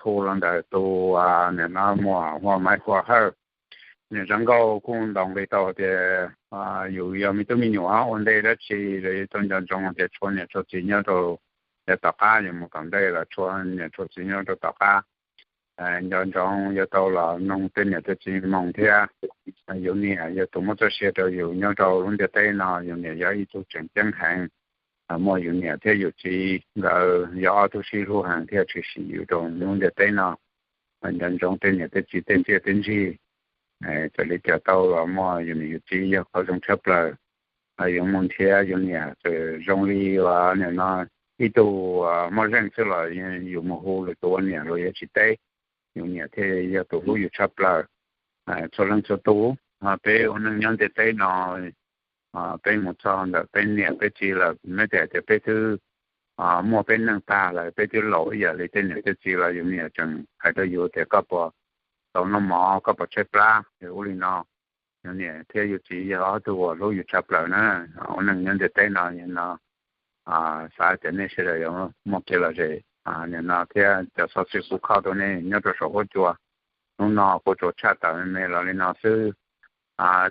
hu los ntawm tus nim no muam hu ua Maiv Huam Hawj. Nws zaj nkauj kuj ntaus nqi tau tias yus yog me tub me nyuam ua ntej dab tsi los yuav tau nco ntsoov tias tshuav niam tshuav txiv nyob rau yav tom qab, yus mus tom ntej los tshuav niam tshuav txiv nyob rau tom qab. Nco ntsoov yuav tau los mloog tej niam tej txiv moo thiab. Yus niam yog tus muab txoj sia rau yus nyob rau lub ntiaj teb no, yus niam yog ib tug tseem ceeb heev. Muaj yus niam thiab yus txiv nkawd yog ob tug sib hlub heev thiaj tshwm sim yus rau lub ntiaj teb no. Nco ntsoov tej niam tej txiv tej txiaj tej ntsig. Txawm li cas tau los muaj yus niam yus txiv yog qhov zoo tshaj plaws. Yus mus nrhiav yus niam txawm zoo li uas nim no ib tug moj zeej xwb los yus mus hu lwm tus ua niam los yuav tsis teb. Yus niam thiaj yog tus hlub yus tshaj plaws. Txhua leej txhua tus, peb ua neej nyob ntiaj teb no, peb mus txog ntawm peb niam peb txiv lawm, meb tias tias peb twb muaj peb neej tag lawm, peb twb laus ib yam li tej niam tej txiv los yus niam tseem hais rau yus tias koj puas tau noj mov, koj puas tshaib plab, ua li no. Yus niam thiab yus txiv yog ob tug uas hlub yus tshaj plaws na. Ua neej nyob ntiaj teb no, no xav tias nej sawv daws yuav muaj kev lom zem nim no thiab cov xov xwm kuv kho rau nej nyob rau saum huab cua hnub no kuv tsuas tshaj tawm me me los li no xwb.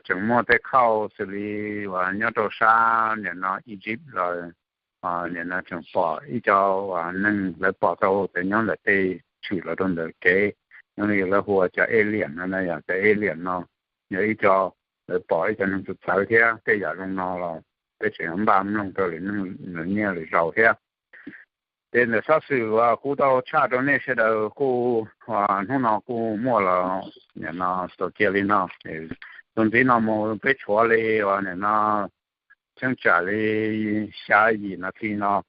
tseem muaj tej khauj xws li uas nyob rau sab nim no Egypt los nim no tseem pom ib co uas neeg lawv pom tau tias nyob ntawm tej tshwm los rau ntawm kev, nyob li lawv hu ua cov alien no na, yog cov alien no yog ib co lawv pom ib co neeg txawv txawv thiab tej yam zoo no los peb tseem npaj mloog rau lwm nyiaj lwm zaus thiab. Ces ntawm xov xwm uas kuv tau tshaj rau nej sawv daws kuj hnub no kuj muaj los nim no tau cia li no. Tus ntxiv no mus peb tshuav li uas nim no cheeb tsam li xya yim nas this no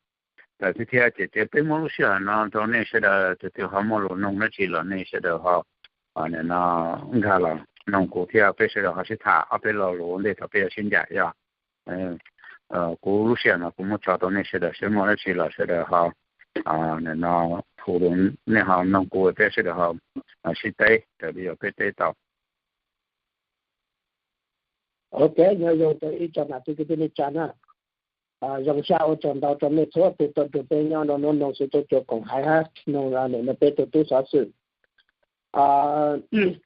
lawm thiab, ces ces peb muab lub sij hawm no rau nej sawv daws tus twg ho muaj lus noog dab tsi los nej sawv daws ho nim no nkag los noog kuv thiab peb sawv daws ho sib tham ob peb lo lus ua ntej thaum peb yuav sib ncaim yog. Kuv lub sij hawm no kuv muab tso rau nej sawv daws, seb muaj dab tsi los sawv daws ho nim no hu rau nej ho noog kuv, peb sawv daws ho sib teb raws li uas peb teb tau. Ok, nyob zoo rau ib tsoom nam tij kwv tij neej tsa na. Zoo sab ua tsaug ntau rau nej txhua tus tuaj nrog peb nyob rau hnub no xwb tuaj cuag koom haiv hab noog nim no peb tug tub xov xwm.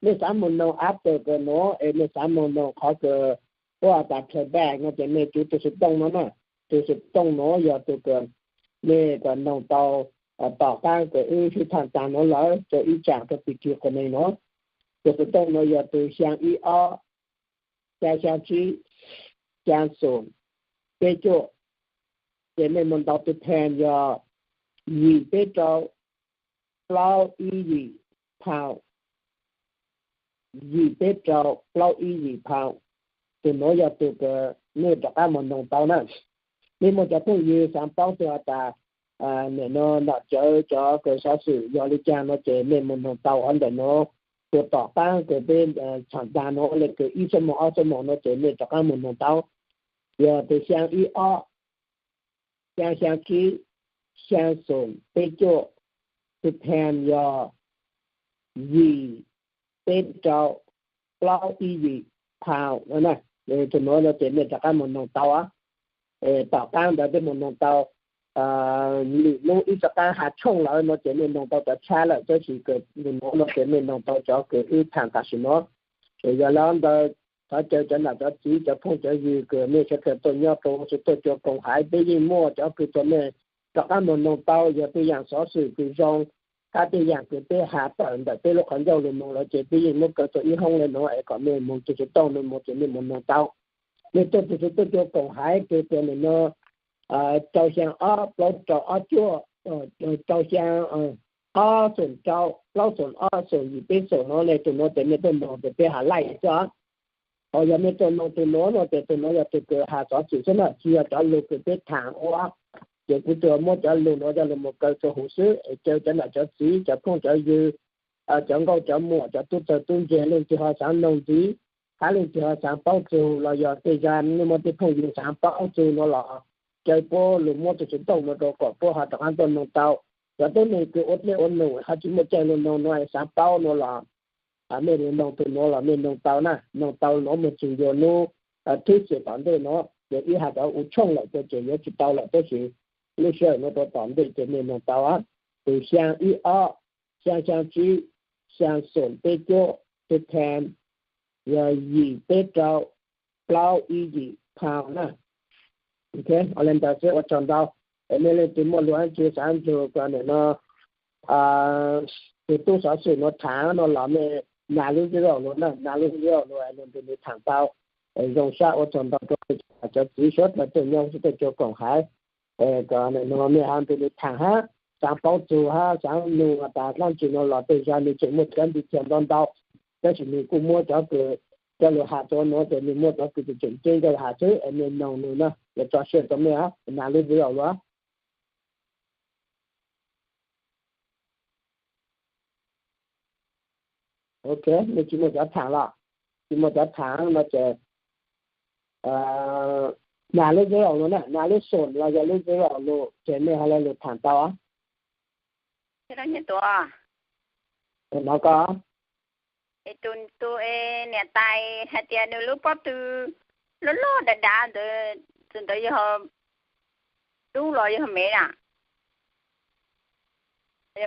Nej xav mus noog after kawg nuav es nej xav mus noog qhov kawg ua tas playback no ces nej cuv tus xov tooj no na. Tus xov tooj nuav yog tus kawg nej kawg noog tau tom qaab kawg wb sib thaam taag nuav lawm rua ib tsaam rua pig kig quas neeg nuav. Tus xov tooj nuav yog tus xyaa ib ob, xyaa xyaa tsib, xyaa xoom, peb cuaj. Ces nej mus ntaus tus phan yog yim peb rau, plaub ib yim pound, yim peb rau plaub ib yim pound. Tus nuav yog tus kawg nej rov qaab mus noog tau na. Nej muaj cov phooj ywg xaav paub txug has tas nim no nom tswv cov kawg xov xwm yog li caag no ces nej mus noog tau ntawm nuav. Tus tom qaab kawg peb thaam taag nuav le kawg ib xuab moos ob xuab moos no ces nej rov qaab mus noog tau. Yog tus xyaa ib ob, xyaa xyaa tsib, xyaa xoom peb cuaj, tus phan yog yim peb rau plaub ib yim pound no. Tus nuav no ces nej rov qaab mus noog tau. Tom qaab ntawd peb mus noog tau lwm lub ib co qaab has tshooj lawm no ces nej noog tau cov tshab lawm, tab sis kawg tus nuav no ces nej noog tau cov kawg wb thaam tam sim nuav. Yog le ntawd thov caw cov nam cov txiv cov phooj cov ywg kawg nej sawv daws tuaj nyob rau xwb tuaj cuag koom haiv, peb yeej muaj cov kawg rua nej rov qaab mus noog tau. Yog tej yaam xov xwm kawg zoo hab tej yaam kawg peb has tawm ntawm peb lub qhov ncauj lug moog lawm ces peb yeej muab kaw tau ib hoob le nuav es kom nej mus tus xov tooj nuav mus ces nej mus noog tau. Nej tuaj tus xov tooj tuaj cuag koom haiv kawg tias nim no rau xyaa ob plaub rau ob cuaj, rau xyaa ob xoom rau plaub xoom ob xoom yim peb xoom no le tus nuav ces nej tuaj noog ces peb has laij xwb. Ho yog nej tuaj noog tus nuav no ces tus nuav yog tus kawg has xov xwm xwb na, tsis yog cov lug kawg peb thaam ua. Ces kuv tsuas muab cov lug nuav coj lug mus kaw rua huv xwb es caw cov nam cov txiv cov phooj cov ywg, cov nkauj cov muam cov tub txawg tub ntse leej twg ho xaav noog ntxiv hab leej twg ho xaav paub txug los yog tej zag nej muaj tej phooj ywg xaav paub txug nuav los caw puab lug muab tus xov tooj nuav rua kom puab ho rov qaab tuaj noog tau. Cov tuab neeg kawg ua dlej ua num ho tsis muaj caij lug noog nuav xaav paub nuav los mej lug noog tus nuav los mej noog tau na, noog tau nuav moog txug yuav nub thib xwm tom ntej nuav ces ib has cov ua tshooj lawm ces yuav tsis tau lawm tab sis lub sij hawm nuav rua tom ntej ces mej noog tau. Tus xyaa ib ob, xyaa xyaa tsib, xyaa xoom peb cuaj, tus phan yog yim peb rau plaub ib yim pound na. Ua le ntawd xwb ua tsaug ntau. Es mej leej twg muaj lug dab tsi xaav nrug kws nim no tus tub xov xwm nuav thaam no los mej nas lub zero nuav na, nas lub zero nuav es nws nrug nws thaam tau. Zoo sab ua tsaug ntau rua cov txiv suav dlawg tuaj nyob xwb tuaj cuag koom haiv. Kom nim no mej ho nrug nws thaam hab xaav paub txug hab xaav nug tas dlaab tsi nuav los tej zag nws tseem muaj cov nti thiam ntau ntau, tab sis nws kuj muab cov kws coj lug has rua nuav ces nws muaj cov kws tseem ceeb coj lug has xwb es mej noog nws na, yuav tso siab rua mej hab, nas lub zero lug. Ok, mej tsis muaj cov thaam los? Tsis muaj cov thaam no ces nas lub zero lug na, nas lub xoom los yog lub zero lug ces mej ho le lug thaam tau. Nov ko, tus niam tais hais tias nws lub pob tw loj loj dav dav ntawd, tus ntawd yog dub los yog me na?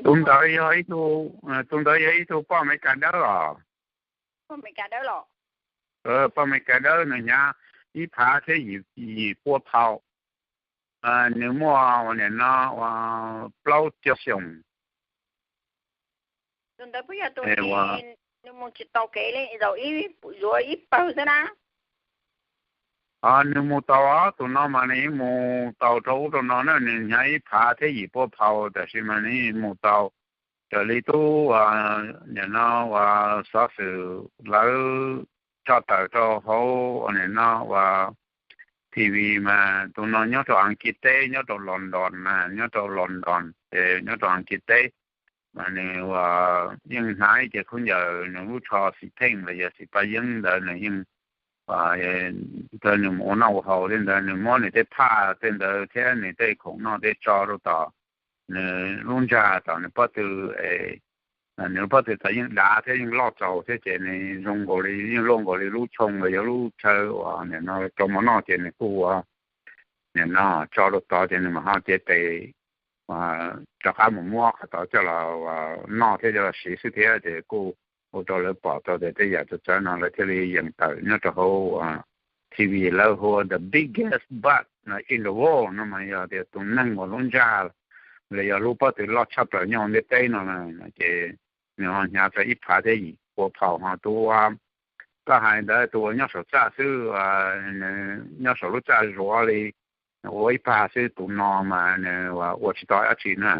Tus ntawd yog ib tug, tus ntawd yog ib tug poj Amelikas dawb los? Poj Amelikas dawb los? Poj Amelikas dawb nws hnyav ib phav thiab yim pua phau. Nws muaj ua nim no ua plaub caug xyoos. Tus ntawd puas yog tus nws mus tsis tau kev li, zaum ib, yuav ib pawg xwb na? Nws mus tau, tus no mas nws yeej mus tau rau ub rau no na, nws hnyav ib phav thiab yim pua phau tab sis mas nws yeej mus tau. Raws li tub nim no ua xov xwm lawv tso tawm rau hauv ua nim no ua T V mas tus no nyob rau Askiv teb, nyob rau London na, nyob rau London ces nyob rau Askiv teb. Mas nws ua yeej hnav ib ce khaub ncaws, nws lub tsho xim theej los yog xim paj yeeb ntawd nws yeej, nws mus ua noj ua haus tej ntawd nws muab nws tej phaj tej ntawd thiab nws tej khoom noj tej tso rau tom nws lub ntsag tom nws pob tw, nws lub pob tw txawm yeej dav thiab yeej loj txaus thiab ces nws zoo nkaus li yeej luaj nkaus li lub tshooj los yog lub chaw uas nim no rau mov noj ces nws kuj ua nim no tso rau tod ces nws mam ho cev tes rov qab mus muab qhov tod coj los noj thiab coj los siv xwb thiab ces kuj ua rau lawv pom tau tias tej yam txawv txawv no lawv thiaj li yeem tawm nyob rau hauv T V lawv hu ua The Biggest Butt in the World no mas yog tias tus neeg uas lub ntsag los yog lub pob tw loj tshaj plaws nyob hauv ntiaj teb no na, ces nws ho hnyav tau ib phav thiab yim pua phau ho tus uas koj hais ntawd tus uas nyob saum txaj xwb, nyob saum lub txaj zuav li ua ib phav xwb, tus no mas nws ua tsis tau dab tsi na.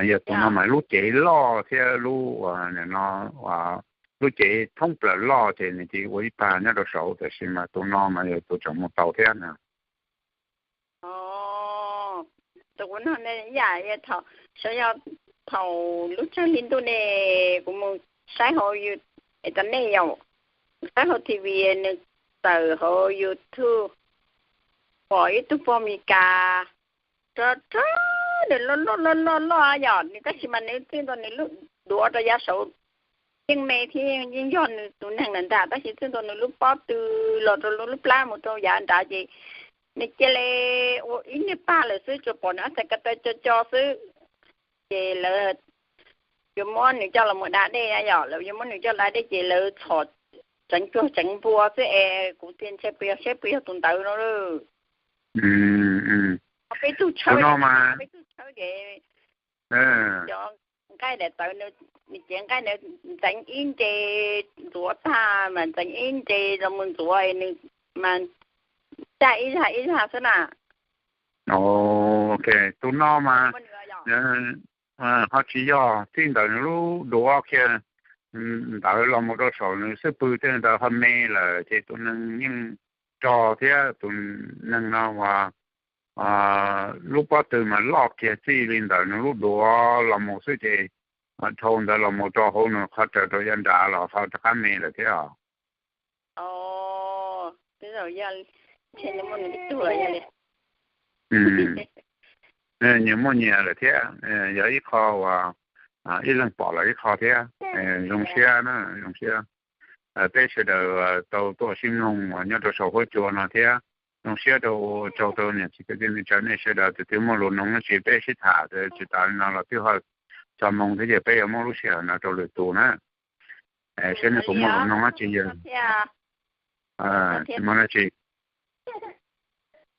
Yog tus no mas lub cev loj thiab lub no, lub cev thoob plaws loj ces nws cia li ua ib phav nyob rau saud, tab sis mas tus no mas yog tus tseem mus tau thiab na. Tus kuv nug ib yam, sav yog thaum lub tsag hli ntuj ne, kuv mus saib hauv internet yom, saib hauv T V, nws tawm hauv YouTube, pom ib tug pog Mes Kas rog rog, nws loj loj loj loj loj yom, nws tab sis mas nws txij ntua nws lub duav rau yav saud yeej me thiab yeej yog nws tus neeg lawm ntag, tab sis txij ntua nws lub pob tw los rau lub plab mus rau yav nrad ces nws cia li ua ib niag pag lawm xwb, tsuas pom nws ob txhais ko taw co co xwb. Ces lawv yuav muab nws coj los mus da dej na yom, lawv yuav muab nws coj da dej ces lawv txhom tseev pluag tseev npua xwb es kuv tias ntshe puas yog, seb puas yog tus ntawd no. Peb tug tshawb, peb tug tshawb ces cov nqaij daim tawv nws, nws cev nqaij nws ntxeev ib nce ntxuav tag mas ntxeev ib nce los mus ntxuav nws mas caj ib zag ib zag xwb na. Ok, tus no mas ho tsis yog, txij ntawm nws lub duav kiag ntawd los mus rau saum nws xub pwg tej ntawd ho me lawm ces tus neeg yeej rog thiab tus neeg no uas lub pob tw mas loj kiag txij li ntawm nws lub duav los mus xwb ces dhau ntawd los mus rau hauv nws qhov raws rau yav nrad los ho rov qab me lawm thiab. Nyias muaj nyias lawm thiab, yog ib qho uas ib leeg pom lawm ib qho thiab. Zoo siab na, zoo siab. Peb sawv daws tau tuaj sib mloog uas nyob rau saum huab cua no thiab zoo siab rau, tsaug rau niam txiv kwv tij neej tsa nej sawv daws tus twg muaj lus noog dab tsi peb sib tham tsis tas li no los twb ho txog moo thiab ces peb yuav muab lub sij hawm no rau lwm tus na. Saib nej puas muaj lus noog dab tsi yog tsis muaj dab tsi.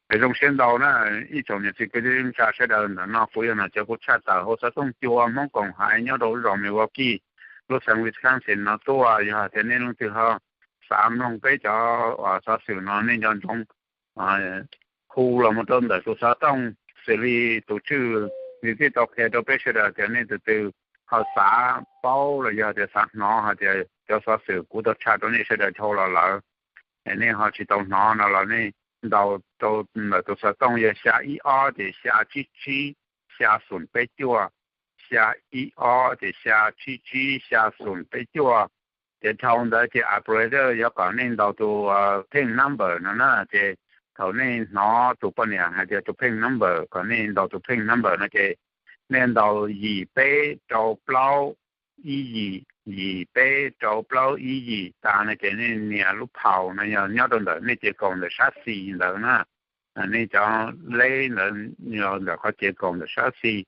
Es zoo siab ntau na, ib tsoom niam txiv kwv tij neej tsa sawv daws, ntawm no kuv yog Nom Cawv, kuv tshaj tawm hauv xov tooj cua Hmoob Koom Haiv nyob rau lub zos Milwaukee, lub xeev Wisconsin no tuaj. Yog hais tias nej leej twg ho xav mloog peb cov xov xwm no nej nco ntsoov hu los mus rau ntawm tus xov tooj, xws li tus tswj li tij tau qhia rau peb sawv daws tias nej tus twg ho xav paub los yog tias xav hnov hais tias cov xov xwm kuv tau tshaj rau nej sawv daws dhau los lawm, nej ho tsis tau hnov no los nej ntaus rau ntawm tus xov tooj yog xya ib ob ces xya tsib tsib xya xoom peb cuaj, xya ib ob ces xya tsib tsib xya xoom peb cuaj. Ces dhau ntawd ces operator yuav kom nej ntaus tus pin number no na. Ces thaum nej hnov tus poj niam hais tias tus pin number, kom nej ntaus tus pin number no ces nej ntaus yim peb rau plaub ib yim, yim peb rau plaub ib yim tas no ces nej nias lub pound no yog nyob rau ntawm nej cev kaus ntawm sab xis ntawd na. Nej cov leb ntawd yog ntawm qhov cev kaus ntawm sab xis.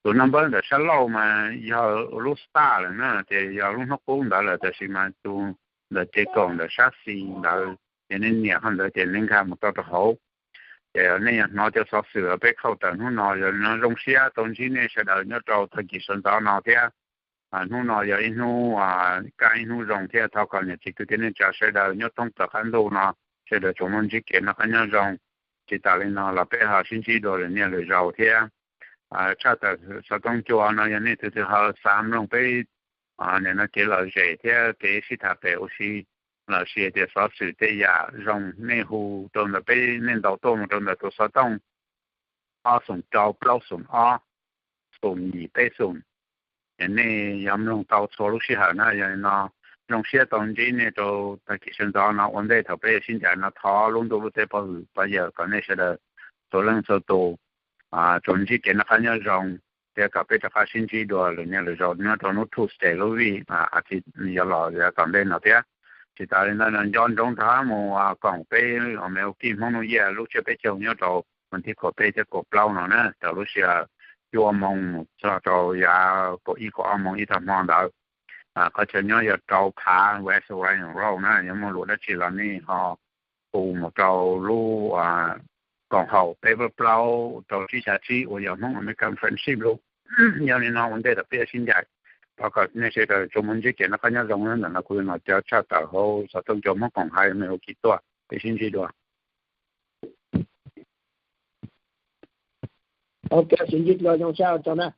Tus number ntawm sab laug mas yog lub star lawm na, ces yog lub hnub qub ntawd lawm, tab sis mas tus ntawm ces koom ntawm sab xis ntawd ces nej nias qhov ntawd ces nej nkag mus tau rau hauv. Ces nej yuav hnov cov xov xwm peb khauj tawm hnub no, yog zoo siab tau ntsib nej sawv daws nyob rau tag kis sawv ntxov no thiab. Hnub no yog ib hnub kaj ib hnub zoo thiab, thov kom niam txiv kwv tij neej tsa sawv daws nyob thoob plaws qab ntuj no sawv daws tsuas muaj ntsib kev noj qab nyob zoo. Tsis tas li no los peb ho sib ntsib dua lwm niaj lwm zaus thiab. Tshaj tawm xov tooj cua no yog nej tus twg ho xav mloog peb nim no kev lom zem thiab kev sib tham pem ua si los sis tias xov xwm tej yam zoo nej hu rau ntawm peb, nej ntaus tuaj mus rau ntawm tus xov tooj ob xoom rau plaub xoom ob xoom yim peb xoom. Nej yuav mloog tau txhua lub sij hawm na. Yog li no zoo siab tau ntsib nej rau tag kis sawv ntxov no, ua ntej thaum peb yuav sib ncaim no thov lub ntuj lub teb pov hwm pov yawm kom nej sawv daws txhua leej txhua tus tsuas ntsib kev noj qab nyob zoo thiab kom peb rov qab sib ntsib dua lwm niaj lwm zaus nyob rau hnub Tuesday lub vij as thiv yuav los yav tom ntej no thiab. Tsis tas li ntawd no nco ntsoov rov mus koom peb me ua kij Hmoob New Year lub tsiab peb caug nyob rau vas thib kaum peb thiab kaum plaub no na, rau lub sij hawm cuaj moos mus txog rau yav kaum ib kaum ob moos ib tag hmo ntawd. Qhov chaw nyob yog rau phav West Orion Road na, yog muaj lus dab tsi los nej ho hu mus rau lub koom haum peb plaub plaub rau tsib xya tsib uas yog Hmoob American Friendship lub. Yog li no ua ntej thaum peb yuav sib ncaim, thov kom nej sawv daws tsuas muaj ntsib kev noj qab nyob zoo na. Ntawm no kuv yuav los cov tshaj tawm hauv xov tooj cua Hmoob koom hais me ua kij tuaj, peb sib ntsib dua. Ok, sib ntsib dua zoo siab rau na.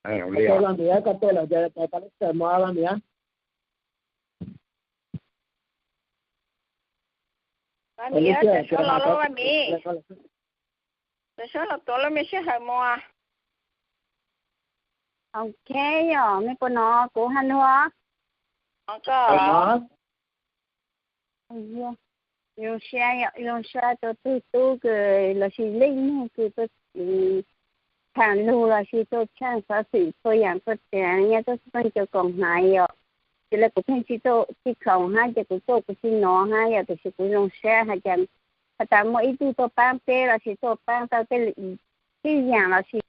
Vaj Miv, koj tuaj lawm ces peb los lub sij hawm mus Vaj Miv. Vaj Miv, Vaj Miv, sawv los tuav lub me sij hawm mus. Ok, yog nej puas hnov kuv hais lus? Zoo siab, zoo siab rau tug tub kws los sis leej nug kws tuaj tham lug los sis tuaj tshaj xov xwm txhua yaam txhua tsav nyob tuaj xov tooj cua koom hais yom. Tsis li kuv pheej tsis tuaj tsis khoom hab ces kuv tuaj kuv tsis hnov hab yom, tiam sis kuv zoo siab hais tias has tas muaj ib tug tuaj paab peb los sis tuaj paab tau tej yaam los sis